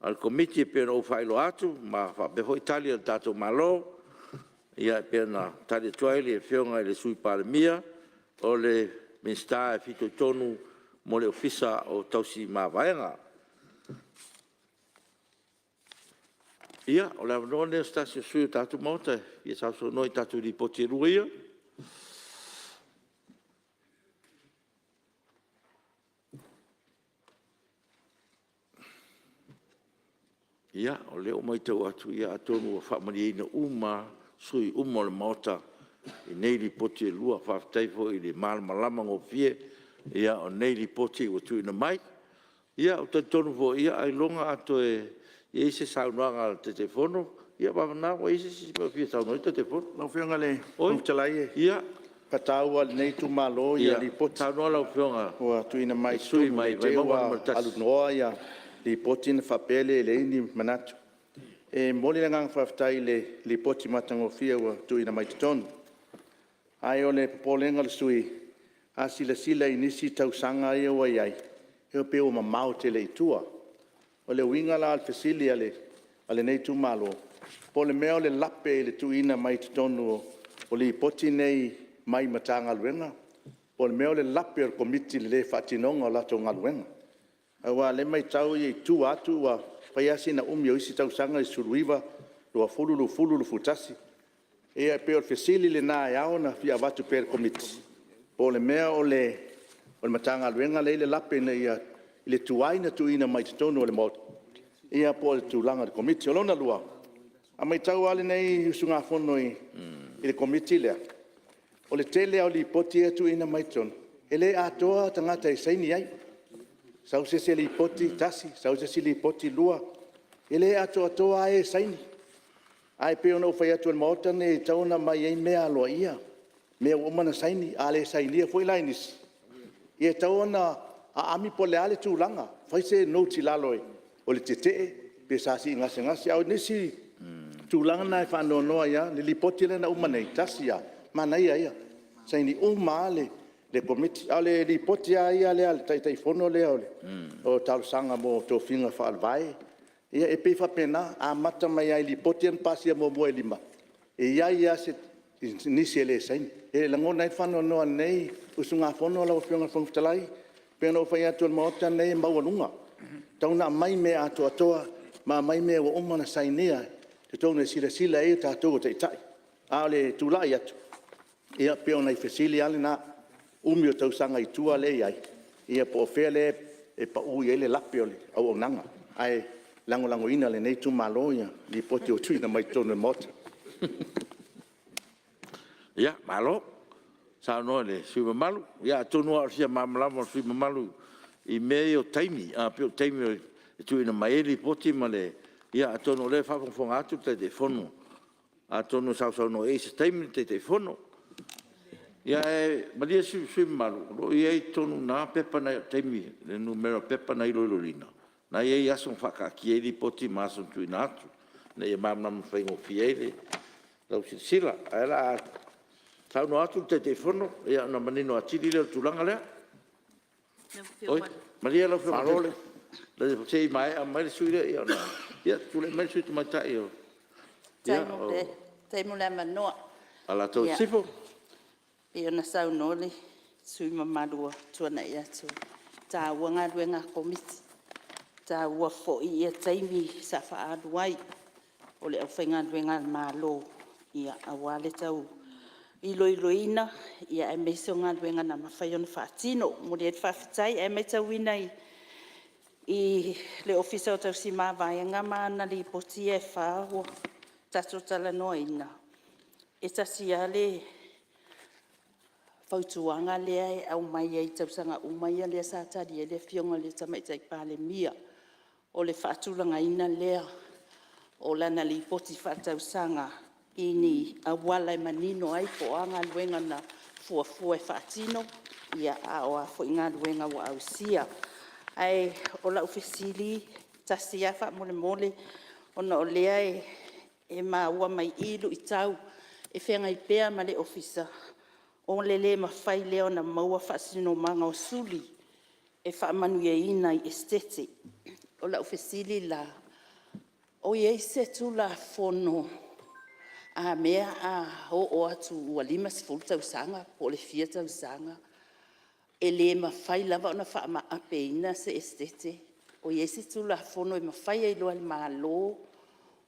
a le Komiti e pei ona ou faailoa atu ma faapea foi Tali a le tatou Malo e pei ona tali atu ai le Afioga i le Sui Palemia, o le Minisita e fitoitonu mo le Ofisa o Tausi Mavaega. Ia o le avanoa lenei o se tasi o sui usufono o le tatou Maota e fia sausaunoa i tatou Lipoti e lua ia. Ia o lea ua matau atu atonu ua faamalieina uma lava sui usufono uma o le Maota i nei Lipoti e lua. Faafetai foi i le malamalama gofie o nei Lipoti ua tuuina mai. Ia ou te talitonu foi ailoga a toe i ai se saunoaga a le Taitaifono, ia vagana ua i ai se isi mea o fia saunoa i ai le Taitaifono. Lau Afioga i le Fofoga Fetalai, e faataua e lenei itumalo Lipoti Saunoa lau Afioga ua tuuina i mai le sui usufono i mai totonu ne i te i Vaimauga ua 1. alunoa Lipoti ona faapea lea e leai ni manatu. E momoli le agaga faafetai i le Lipoti matagofie ua tuuina mai totonu. Ae o le popolega o le sui usufono, a silasila i nisi tausaga ia ua i ai, e pei ua mamao tele i tua. O le uiga la o le fesili a lenei itumalo, po o le mea o le lape i le tuuina mai totonu o Lipoti nei mai Matagaluega, po o le mea o le lape o le Komiti i le le faatinoga o latou galuega. Aua o lea e matau i tua atu ua fai lava sina umi o isi tausaga e 19, 20, 20, 21. Ia e pei o le fesili lena e ao ona fia avatu pea i le Komiti, po o le mea o le Matagaluega lea e i ai le lape ina ia i le tuai ona tuuina mai totonu o le Maota ia po o le tulaga i le Komiti. O lona lua, a matau lava lenei usugafono i le Komiti lea, o le tele lava o Lipoti ia e tuuina mai totonu, e le atoa tagata e saini ai. Sau se isi lipoti tasi, sau se isi lipoti lua, e le atoatoa lava e e saini. Ae pei ona ou fai atu o le Maota lenei e tatau ona aumai ai mea aloaia, mea ua uma ona saini. A le sainia foi la e nisi, ia e tatau ona aami po o le a le tulaga, fai se note i lalo o le tetee pe sa sii gasegase. A o nisi tulaga na e faanoanoa ai lava. O le Lipoti lea na uma nei, tasi lava, manaia ia, saini uma lava le Komiti. A o le Lipoti lava ia a le Taitaifono lea o talosaga mo tofiga faale-Vae, ia e pei e faapena, amata mai lava i Lipoti ia na pasia muamua e 5, e i ai lava nisi e le saini. E lagona ai le faanoanoa e lenei usugafono lau Afioga i le Fofoga Fetalai. E pei ona ou fai atu o le Maota lenei e maualuga, e tatau ona aumai mea atoatoa ma aumai mea ua uma ona sainia i totonu e silasila i ai tatou o Taitai. A o le tulai atu, ia pei o nai fesili lava na, umi o tausaga i tua lea e i ai, ia po o fea lea e pau i ai le lape o le auaunaga. Ae lagolagoina e lenei itumalo Lipoti ua tuuina mai totonu o le Maota. Ia, malo saunoa i le sui usufono mamalu. Ia atonu lava o le fia malamalama o le sui usufono mamalu i mea ia o taimi, pei o taimi e tuuina mai ai Lipoti ma le… Ia atonu o lea e faafogafoga atu le Taitaifono, atonu e sausaunoa i ai i se taimi le Taitaifono. Ae malie le sui usufono mamalu, o lo o i ai i totonu i ina pepa na o taimi, le numera o pepa na iloiloina, na e i ai aso na faataatia ai Lipoti ma aso na tuuina atu ina ia malamalama faigofie ai lau silasila. Ae o le a saunoa atu le Taitaifono ona manino atili lea o le tulaga lea. Oi, malie lau Afioga se i maea mai le sui usufono lea ona… Ia, tulai mai le sui usufono tamaitai mo Faafetai mo le avanoa. Alataua Sisifo. E pei ona saunoa le sui usufono mamalu ua tuanai atu, e taua galuega a Komiti, e taua foi taimi sa faaalu ai o le aufaigaluega a le Malo aua le tau iloiloina aemaise o galuega na mafai ona faatino. E momoli ai le faafetai. Ae matauina i le Ofisa o Tausi Mavaega ma ana Lipoti ia e 4 ua tatou talanoaina, e tasi lava le fautuaga lea e aumai ai i tausaga uma ia lea sa tali ai le Afioga i le Tamaitai Palemia, o le faatulagaina lea o lana Lipoti Faaletausaga i ni auala e manino ai po o a galuega na fuafua e faatino, a o a foi galuega ua ausia. Ae o lau fesili tasi lava faamolemole, ona o lea e maua mai i i luitau e feagai pea ma le Ofisa, o le le mafai lea ona maua faasinomaga o suli e faamanuiaina i Esetete. O lau fesili la; o i ai se Tulafono a mea a oo atu ua 50 tausaga po o le fia tausaga e le mafai lava ona faamaapeina se Esetete? O i ai se Tulafono e mafai ai loa e le Malo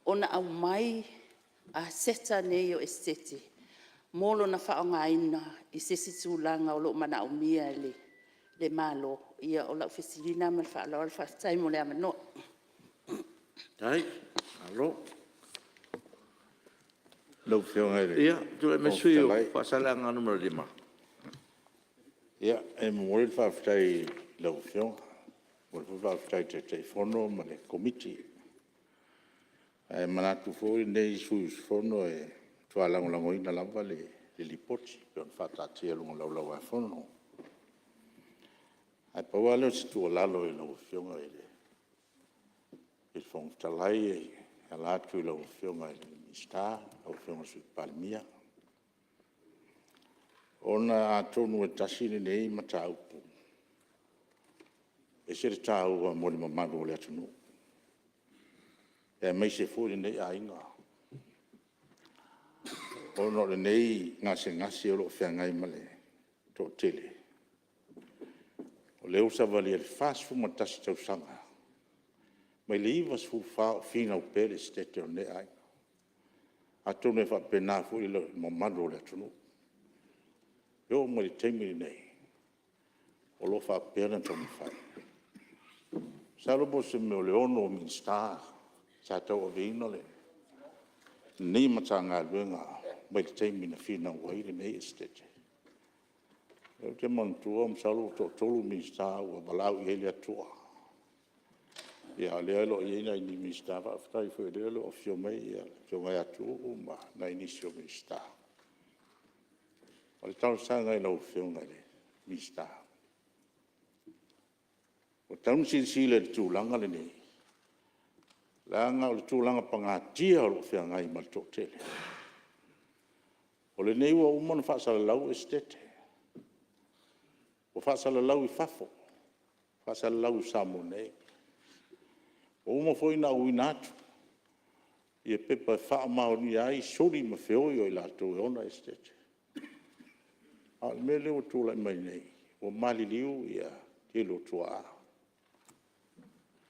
ona aumai aseta nei o Esetete mo lona faaaogaina i se isi tulaga o lo o manaomia e le Malo? Ia, o lau fesili lena ma le faaaloalo, faafetai mo le avanoa. Faafetai. Malo. Lau Afioga i le Ia, tulai mai le Fofoga sui usufono Fetalai. mo Faasaleleaga 5. Ia, e momoli le faafetai i lau Afioga, momoli foi le faafetai i le Taitaifono ma le Komiti. Ae manatu foi lenei sui usufono e matua lagolagoina lava le Lipoti e pei ona faataatia i luga o le Laulau a Fono. Ae pau lava lea o se tuualalo i lau Afioga i le Fofoga Fetalai e ala atu i lau Afioga i le Minisita lau Afioga i le Sui Palemia, ona atonu e tasi lenei mataupu e ese le taua mo le mamalu o le atunuu, aemaise foi lenei aiga, ona o lenei gasegase o lo o feagai ma le toatele, o lea ua savalia i le 41 tausaga, mai le 1994 o finau pea le Esetete o lenei aiga. Atonu e faapena foi le mamalu o le atunuu. E oo mai i le taimi lenei, o lo o faapea ona taumafai. Masalo po o se mea o le 6 Minisita sa tauaveina lenei Matagaluega mai le taimi na finau ai lenei Esetete. O lea ou te manatua masalo ua toatolu Minisita ua valaau i ai le Atua, a o lea o lo o i ai nai Minisita. Faafetai foi o lea o lo o afio mai le Afioga ia Tuuu ma nai nisi o Minisita. O le talosaga i lau Afioga i le Minisita, ua tatau ona silasila i le tulaga lenei, leaga o le tulaga pagatia o lo o feagai ma le toatele. O lenei ua uma ona faasalalau Esetete, ua faasalalau i fafo, faasalalau i Samoa nei. Ua uma foi ona auina atu ia pepa e faamaonia ai suli ma feoi o i latou e ona Esetete. A o le mea lea ua tulai mai nei, ua maliliu le tele o tuaa.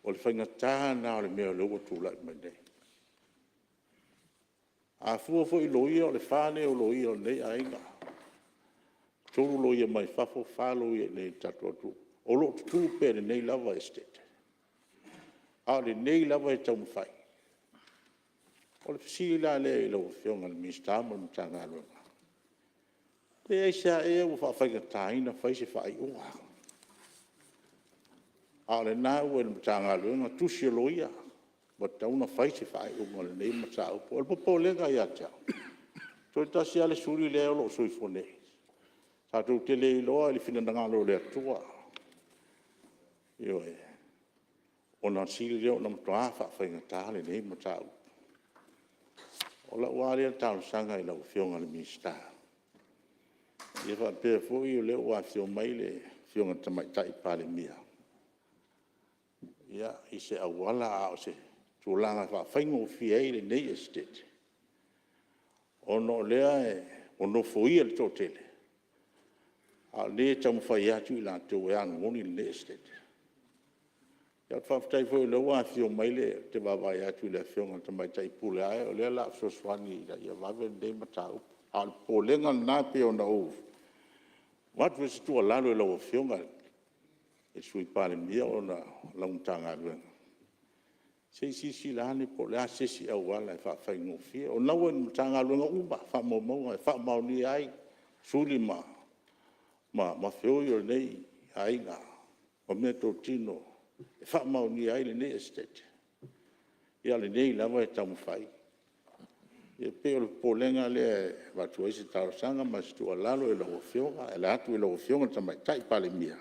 O le faigata lena o le mea lea ua tulai mai nei. A fua foi i loia, o le fa lenei o loia o lenei aiga, e 3 loia mai fafo, 4 loia i inei i le tatou atunuu, o lo o tutu pea i lenei lava Esetete, a o lenei lava e taumafai. O le fesili la lea i lau Afioga i le Minisita ma le Matagaluega, pe aisea ea ua faafaigata ai ona fai se faaiuga, a o lena ua i le Matagaluega tusi a loia, ua tatau ona fai se faaiuga o lenei mataupu. O le popolega ia te au, toe tasi lava le suli lea o lo o soifua nei, tatou te le iloa i le finagalo o le Atua, ioe, ona sili lea ona matua faafaigata lenei mataupu. O lau lava lea talosaga i lau Afioga i le Minisita, ia faapea foi o lea ua afio mai le Afioga i le Tamaitai Palemia, ia, i se auala a o se tulaga e faafaigofie ai lenei Esetete, ona o lea ua nofoia e le toatele, a o lea e taumafai atu i latou e anogoni lenei Esetete. Ou te faafetai foi o lea ua afio mai le, ou te vaavaai atu i le Afioga i le Tamaitai Pule Ae o lea o le a fesoasoani ina ia vave lenei mataupu. A o le popolega lena pei ona ou avatu ai se tuualalo i lau Afioga i le Sui Palemia ona o lau Matagaluega, se i silasila ane po o le a se isi auala e faafaigofie. O lena ua i Matagaluega uma lava faamaumauga e faamaonia ai suli ma feoi o lenei aiga ma meatotino e faamaonia ai lenei Esetete, a o lenei lava e taumafai. E pei o le popolega lea e avatu ai se talosaga ma se tuualalo i lau Afioga e ala atu i lau Afioga i le Tamaitai Palemia,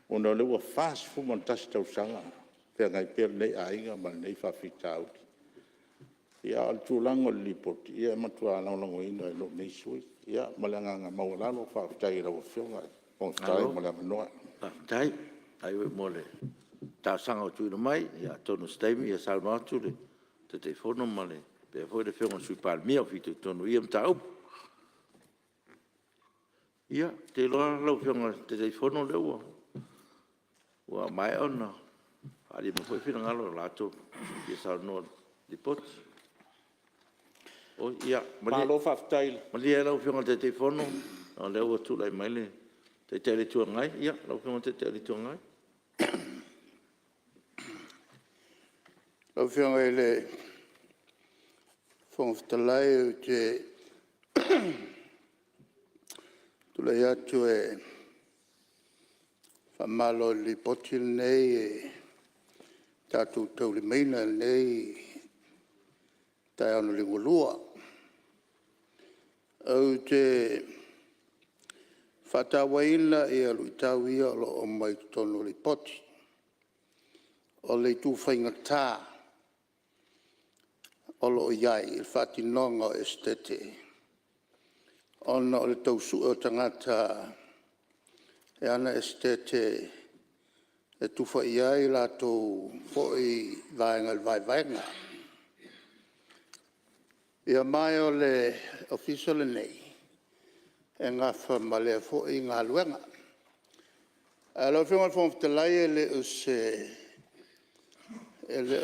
ona o lea ua 41 tausaga o feagai pea lenei aiga ma lenei faafitauli. A o le tulaga o le Lipoti, ia e matua lagolagoina e lou nei sui usufono. Ma le agaga maualalo, faafetai i lau Afioga i le Fofoga Fetalai mo le avanoa. Malo faafetai, faafetai foi mo le talosaga ua tuuina mai. Atonu o se taimi saunoa atu le Taitaifono faapea foi le Afioga i le Sui Palemia o fitoitonu i ia mataupu. Ia, ou te iloa lau Afioga i le Taitaifono o lea ua maea ona faaalia mai foi finagalo o latou e fia saunoa i le Lipoti. Oi, ia, malie lau Afioga i le Taitaifono ona o lea ua tulai mai le Taitai o le Itu Agai. Ia, lau Afioga i le Taitai o le Itu Agai. Lau Afioga i le Fofoga Fetalai ou te tulai atu e faamalo i le Lipoti lenei e tatou te taulimaina i lenei taeao na liugalua. Ou te faatauaina luitau ia o lo o aumai i totonu o le Lipoti. O le itu faigata o lo o i ai i le faatinoga o Esetete ona o le tau sue o tagata e ana Esetete e tufa i ai latou foi vaega i le vaevaega. Ia ma o le Ofisa lenei e nafa ma lea foi galuega. Lau Afioga i le Fofoga Fetalai e le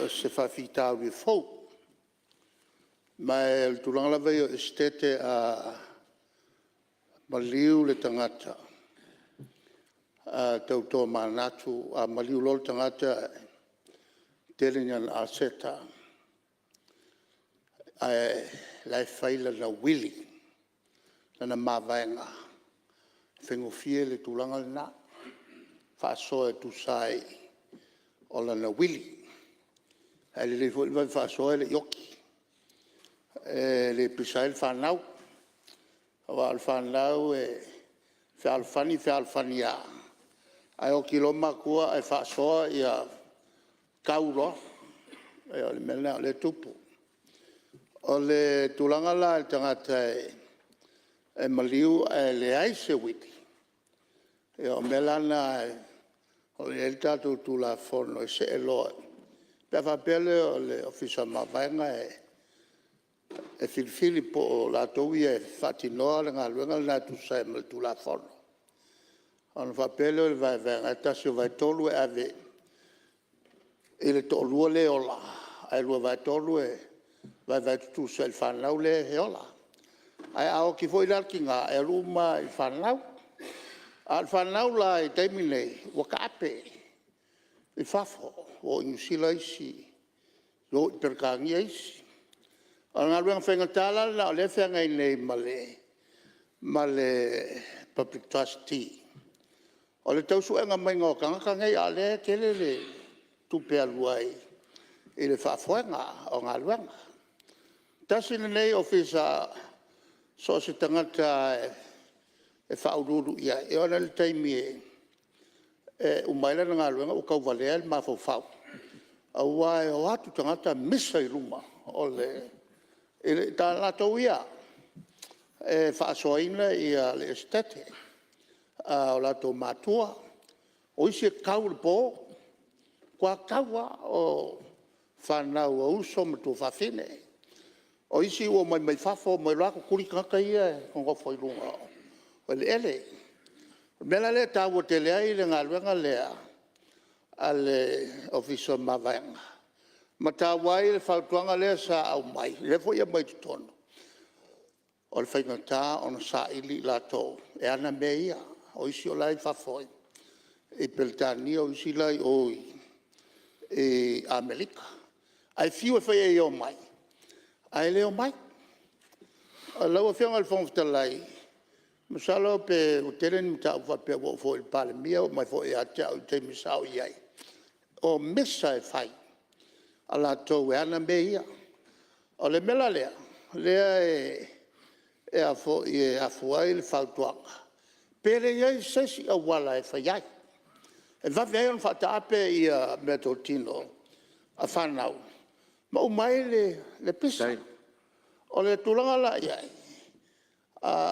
o se faafitauli fou. Ma o le tulaga lava ia o Esetete a maliu le tagata tau tomanatu, a maliu loa le tagata e tele ni ana aseta ae o la e fai lana uili, lana mavaega, e faigofie le tulaga lena, faasoa e tusa ai o lana uili. Ae lelei foi le vave faasoa e le i oti, e le pisa ai le fanau. Aua o le fanau e fealofani, fealofani lava, ae oti loa matua ae faasoa tau loa. Ia o le mea lena o lea e tupu. O le tulaga la i le tagata e maliu ae leai se uili, ia o mea la na o lo o i ai le tatou Tulafono e see loa pe a faapea la o le Ofisa o Mavaega e filifili po o latou ia e faatinoa le galuega lena e tusa ai ma le Tulafono, ona faapea lea o le vaevaega e 1/3 e ave i le toalua lea e ola, ae 2/3 e vaevae tutusa i le fanau lea e ola. Ae a oti foi la le tina, e alu uma lava i le fanau. A o le fanau la i le taimi lenei, ua taape i fafo, ua o i Niu Sila isi, ua o i Peretania isi. O le galuega faigata la lena o lea e feagai nei ma le Public Trustee, o le tau suega maiga o tagata nei, a o lea e tele le tupe e alu ai i le faafoega o galuega. Tasi lenei Ofisa so o se tagata lava e faauluulu i ai, e oo la i le taimi e uma ai lana galuega ua tauvalea le mafaufau, aua e o atu tagata misa i luma o i latou ia e faasoaina le Esetete a o latou matua. O isi e tau i le po, matua tau lava, o fanau a uso ma tuafafine. O isi ua omai mai fafo omai loa tutuli tagata ia e nonofo i luga o eleele. O le mea la lea e taua tele ai le galuega lea a le Ofisa o Mavaega, ma taua ai le fautuaga lea sa aumai, lea foi e aumai i totonu, o le faigata ona saili i latou e ana mea ia. O isi o la e i fafo i Peretania o isi la e i o i Amerika. Ae fiu e fai i ai e omai, ae le omai. Lau Afioga i le Fofoga Fetalai, masalo pe ua tele ni mataupu faapea ua oo foi i le Palemia, oo mai foi ia te au i le taimi sa ou i ai, o misa e fai a latou e ana mea ia. O le mea la lea o lea e afua ai le fautuaga, pe leai se isi auala e fai ai e vave ai ona faataape meatotino a fanau ma uma ai le pisa. O le tulaga la i ai,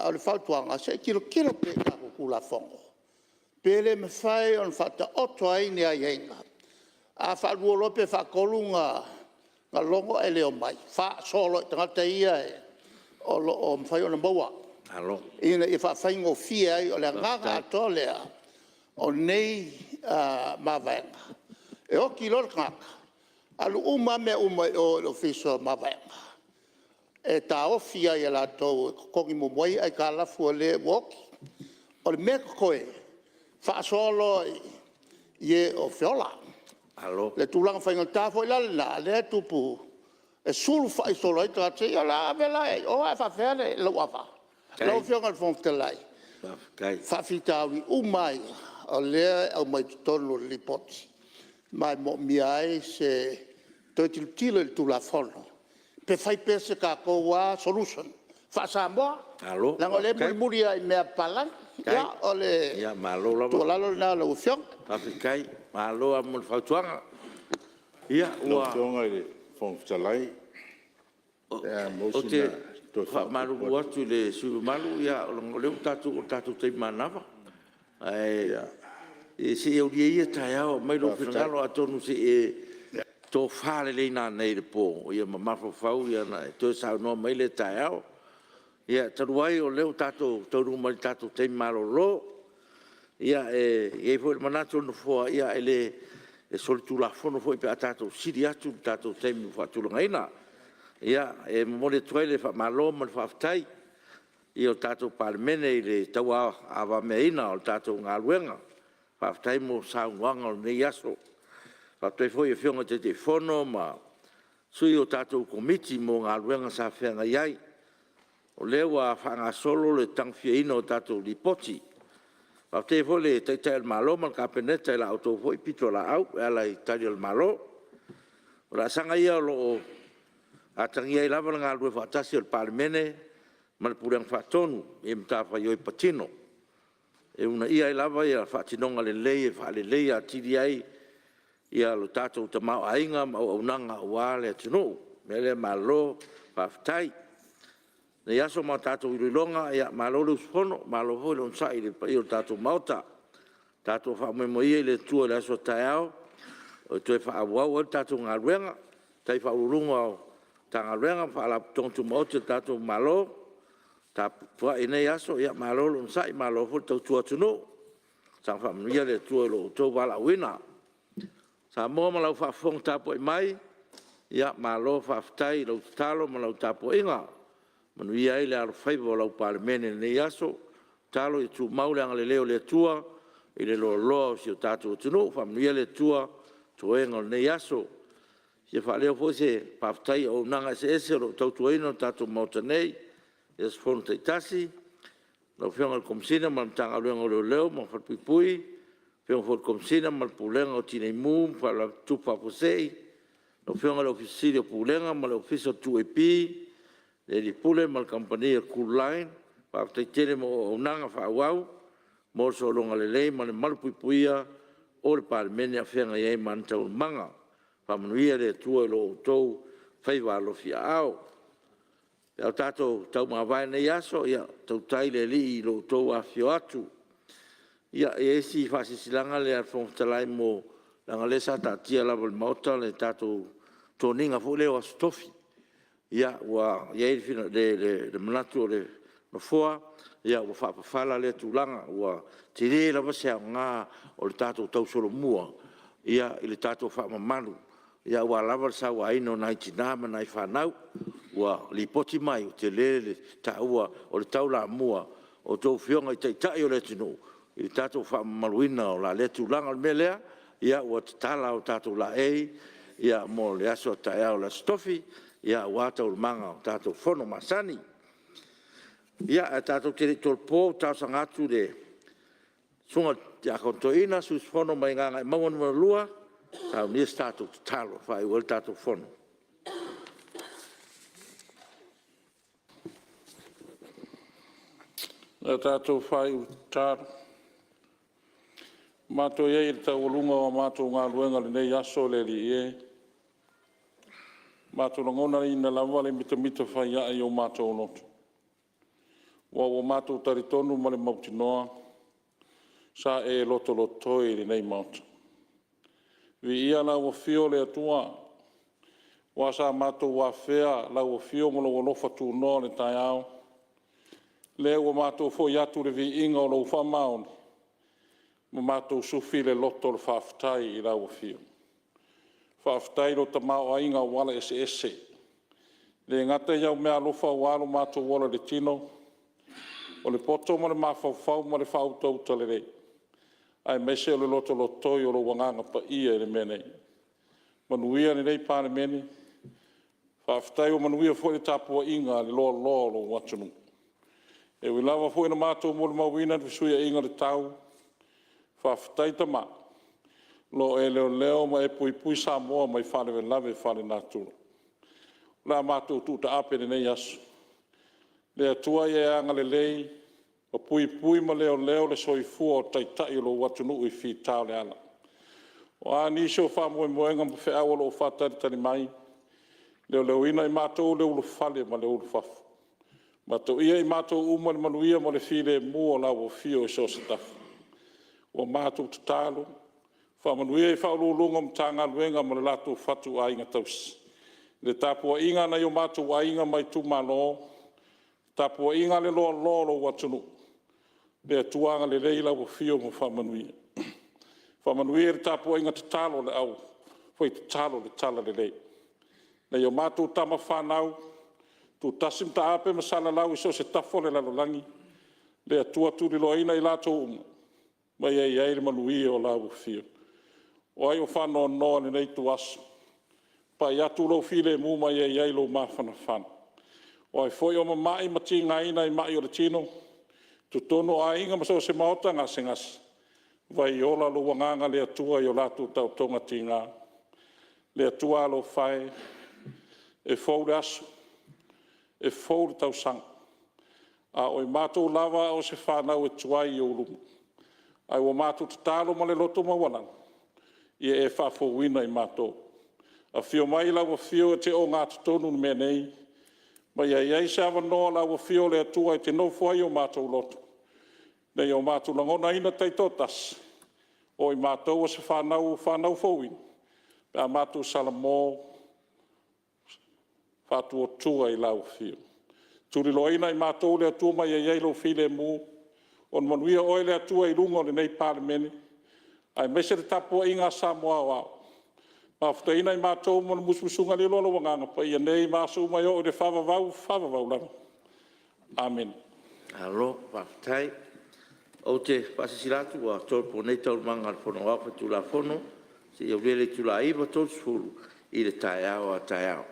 o le fautuaga, se i tilotilo pea i tatou Tulafono pe le mafai ona faataoto ai ni aiaiga. A faalua loa pe faatolu ona logo ae le omai, faasoa loa i tagata ia o lo o mafai ona maua ina ia faafaigofie ai. O le agaga atoa lea o nei mavaega, e oti loa le tagata, alu uma lava mea uma i o i le Ofisa o Mavaega e taofi ai e latou e totogi muamua ai aitalafu a le ua oti. O le mea e totoe, faasoa loa i e o feola. Le tulaga faigata foi la lena lea e tupu, e sulufai solo ai tagata ia o le a ave la i o ae faafefea lou ava? Lau Afioga i le Fofoga Fetalai, o faafitauli uma lava ia o lea e aumai i totonu o le Lipoti, ma e moomia ai se toe tilotilo i le Tulafono pe fai pea se tatou lava solution faa-Samoa, leaga o lea e mulimuli lava i mea a papalagi. Ia, o le tuualalo lena lau Afioga. Faafetai. Malo lava mo le fautuaga. Ia Lau Afioga i le Fofoga Fetalai, pe a maua Ou sina te faamalulu atu i le sui usufono mamalu, ona o lea ua tatou oo i le tatou taimi manava. Ae se i aulia ia taeao aumai lou finagalo, atonu se i e tofa lelei nanei i le po ma mafaufau ona e toe saunoa mai lea taeao. Ia, talu ai o lea ua tatou taunuu mai i le tatou taimi malolo, e i ai foi le manatu o le Nofoa, e solitulafono foi pe a tatou sili atu i le tatou taimi ua faatulagaina. E momoli atu ai le faamalo ma le faafetai i le paia o le tatou Palemene i le tauavagameaina o le tatou galuega. Faafetai mo saunoaga o lenei aso. Faafetai foi i Afioga i Taitaifono ma sui o tatou Komiti mo galuega sa feagai ai, o lea ua faagasolo le tagofiaina o tatou Lipoti. Faafetai ai foi i le Taitai o le Malo ma le Kapeneta i la outou foi pitolaau e ala i Tali a le Malo. O laasaga ia o lo o atagia ai lava le galulue faatasi o le Palemene ma le Pulega Faatonu i matafaioi patino e uunaia ai lava le faatinoga lelei e faaleleia atili ai lo tatou tamaoaiga ma auaunaga aua le atunuu. O le mea lea, malo faafetai. O lenei aso ma tatou iloiloga, ia malo le usufono, malo foi le onosai i le paia o le tatou Maota. Tatou faamoemoe ia i le Atua i le aso a taeao e toe faaauau ai le tatou galuega. Faafetai i Ofisa Sili o Pulega o Matagaluega ma Faalapotopotoga Tumaoti a le tatou Malo le tapuai i lenei aso, malo le onosai malo foi le tautua atunuu. Saga faamanuia le Atua i lo outou valaauina. Samoa ma lau faafofoga tapuai mai, ia malo faafetai i lau tatalo ma lau tapuaiga, ua manuia ai le alofaiva o lau Palemene i lenei aso. Tatalo ia tumau le agalelei o le Atua i le loaloa o si o tatou atunuu. Faamanuia le Atua i toega o lenei aso. E fia faaleo foi se faafetai i auaunaga eseese o lo o tautuaina le tatou Maota nei i aso Fono taitasi, lau Afioga i le Komesina ma le Matagaluega o Leoleo ma Falepuipui, afioga foi i le Komesina ma le Pulega o Tinei Mu ma Faalavelave Tutupu Faafuasei, lau Afioga i le Ofisa Sili o Pulega ma le Ofisa o le 2AP, le alii Pule ma le Kamupani a le Kooline, faafetai tele mo auaunaga faaauau mo le sologa lelei ma le malupuipuia o le Palemene a o feagai ai ma ana taualumaga. Faamanuia le Atua i lo outou faiva alofiaao. Pe a o tatou taumavae i lenei aso, ia tautai le Alii i lo outou afifio atu. Ia, e i ai si faasilasilaga lea a le Fofoga Fetalai leaga o lea sa taatia lava i le Maota le tatou toniga foi lea o Aso Tofi. Ua i ai le manatu o le Nofoa, ua faapafala lea tulaga, ua tele lava se aoga o le tatou tausolomua i le tatou faamamalu aua lava le sauaina o nai tina ma nai fanau. Ua lipoti mai, ua tele le taua o le taulamua a outou Afioga i Taitai o le atunuu i le tatou faamamaluina o la lea tulaga. O le mea lea, ua tatala o tatou laei mo le aso a taeao le Aso Tofi aua taualumaga o tatou Fono masani. Ia, ae tatou te le i tolopo, ou te talosaga atu i le Susuga i le Tiakono Toeaina, sui usufono mai Gagaemauga 2 e saunia se tatou tatalo e faaiu ai le tatou Fono. O le a tatou faaiu i le tatalo. Ua matou i ai i le taualuga o a matou galuega i lenei aso le Alii e, ua matou lagonaina lava le mitamita faiae i o matou loto, aua ua matou talitonu ma le mautinoa sa e lotolotoi i lenei Maota. Viia lau Afio le Atua aua sa matou afea lau Afio ma lou alofa tunoa o le taeao, lea ua matou foi atu i le viiga o lou faamaoni ma matou sufi le loto o le faafetai i lau Afio. Faafetai i lou tamaoaiga o ala eseese, e le gata i au meaalofa aua lo matou ola i le tino, o le poto ma le mafaufau ma le faautauta lelei, aemaise o le lotolotoi o lou Agaga Paia i le mea nei. Manuia lenei Palemene, faafetai ua manuia foi le tapuaiga a le loaloa o lou atunuu. E ui lava foi ina matou molimauina le fesuiaiga o le tau, faafetai Tama o lo o e leoleo ma e puipui Samoa mai faalavelave faalenatura. O le a matou tuu taape i lenei aso, le Atua ia e agalelei ma puipui ma leoleo le soifua o Taitai o lou atunuu i fita o le ala. O a nisi o faamoemoega ma feau o lo o faatalitali mai, leoleoina i matou le ulufale ma le ulufafo, vatoia i matou uma le manuia ma le filemu o lau Afio i so o se tafa. Ua matou tatalo, faamanuia i Ofisa Sili o Pulega o Matagaluega ma le latou fatuaiga tausi. Le tapuaiga a nai o matou aiga ma itumalo, tapuaiga a le loaloa o lou atunuu, le Atua agalelei lau Afio ma faamanuia. Faamanuia i le tapuaiga tatalo a le aufaitatalo o le talalelei. Nai a matou tama fanau, tutasi ma taape ma salalau i so o se tafa o le lalolagi, le Atua tuliloaina i latou uma ma ia i ai le manuia o lau Afio. O ai o faanoanoa i lenei ituaso, pai atu lou filemu ma ia i ai lou mafanafana. O ai foi o mamai ma tigaina i mai o le tino i totonu o aiga ma so o se maota gasegase, vaai ola lou Agaga le Atua i o latou taotoga tiga. Le Atua alofa e, e fou le aso, e fou le tausaga, a o i matou lava o se fanau e tuai i ou luma, ae ua matou tatalo ma le loto maualalo, ia e faafouina i matou. Afio mai lau Afio e te ogatotonu i le mea nei, ma ia i ai se avanoa o lau Afio le Atua e te nofo ai o matou loto, ina ia matou lagonaina taitoatasi, o i matou o se fanau ua fanau fouina pe a matou salamo faatuatua i lau Afio. Tuliloaina i matou le Atua ma ia i ai lou filemu, ona manuia oe le Atua i luga o lenei Palemene, aemaise le tapuaiga a Samoa aoao. Mafutaina i matou ma le musumusuga lilo a lou Agaga Paia nei ma aso uma e oo i le faavavau, faavavau lava. Amene. Malo faafetai. Ou te faasilasila atu ua tolopo nei Taualumaga a le Fono Aoao Faitulafono seia aulia le itula e 9:30 i le taeao a taeao.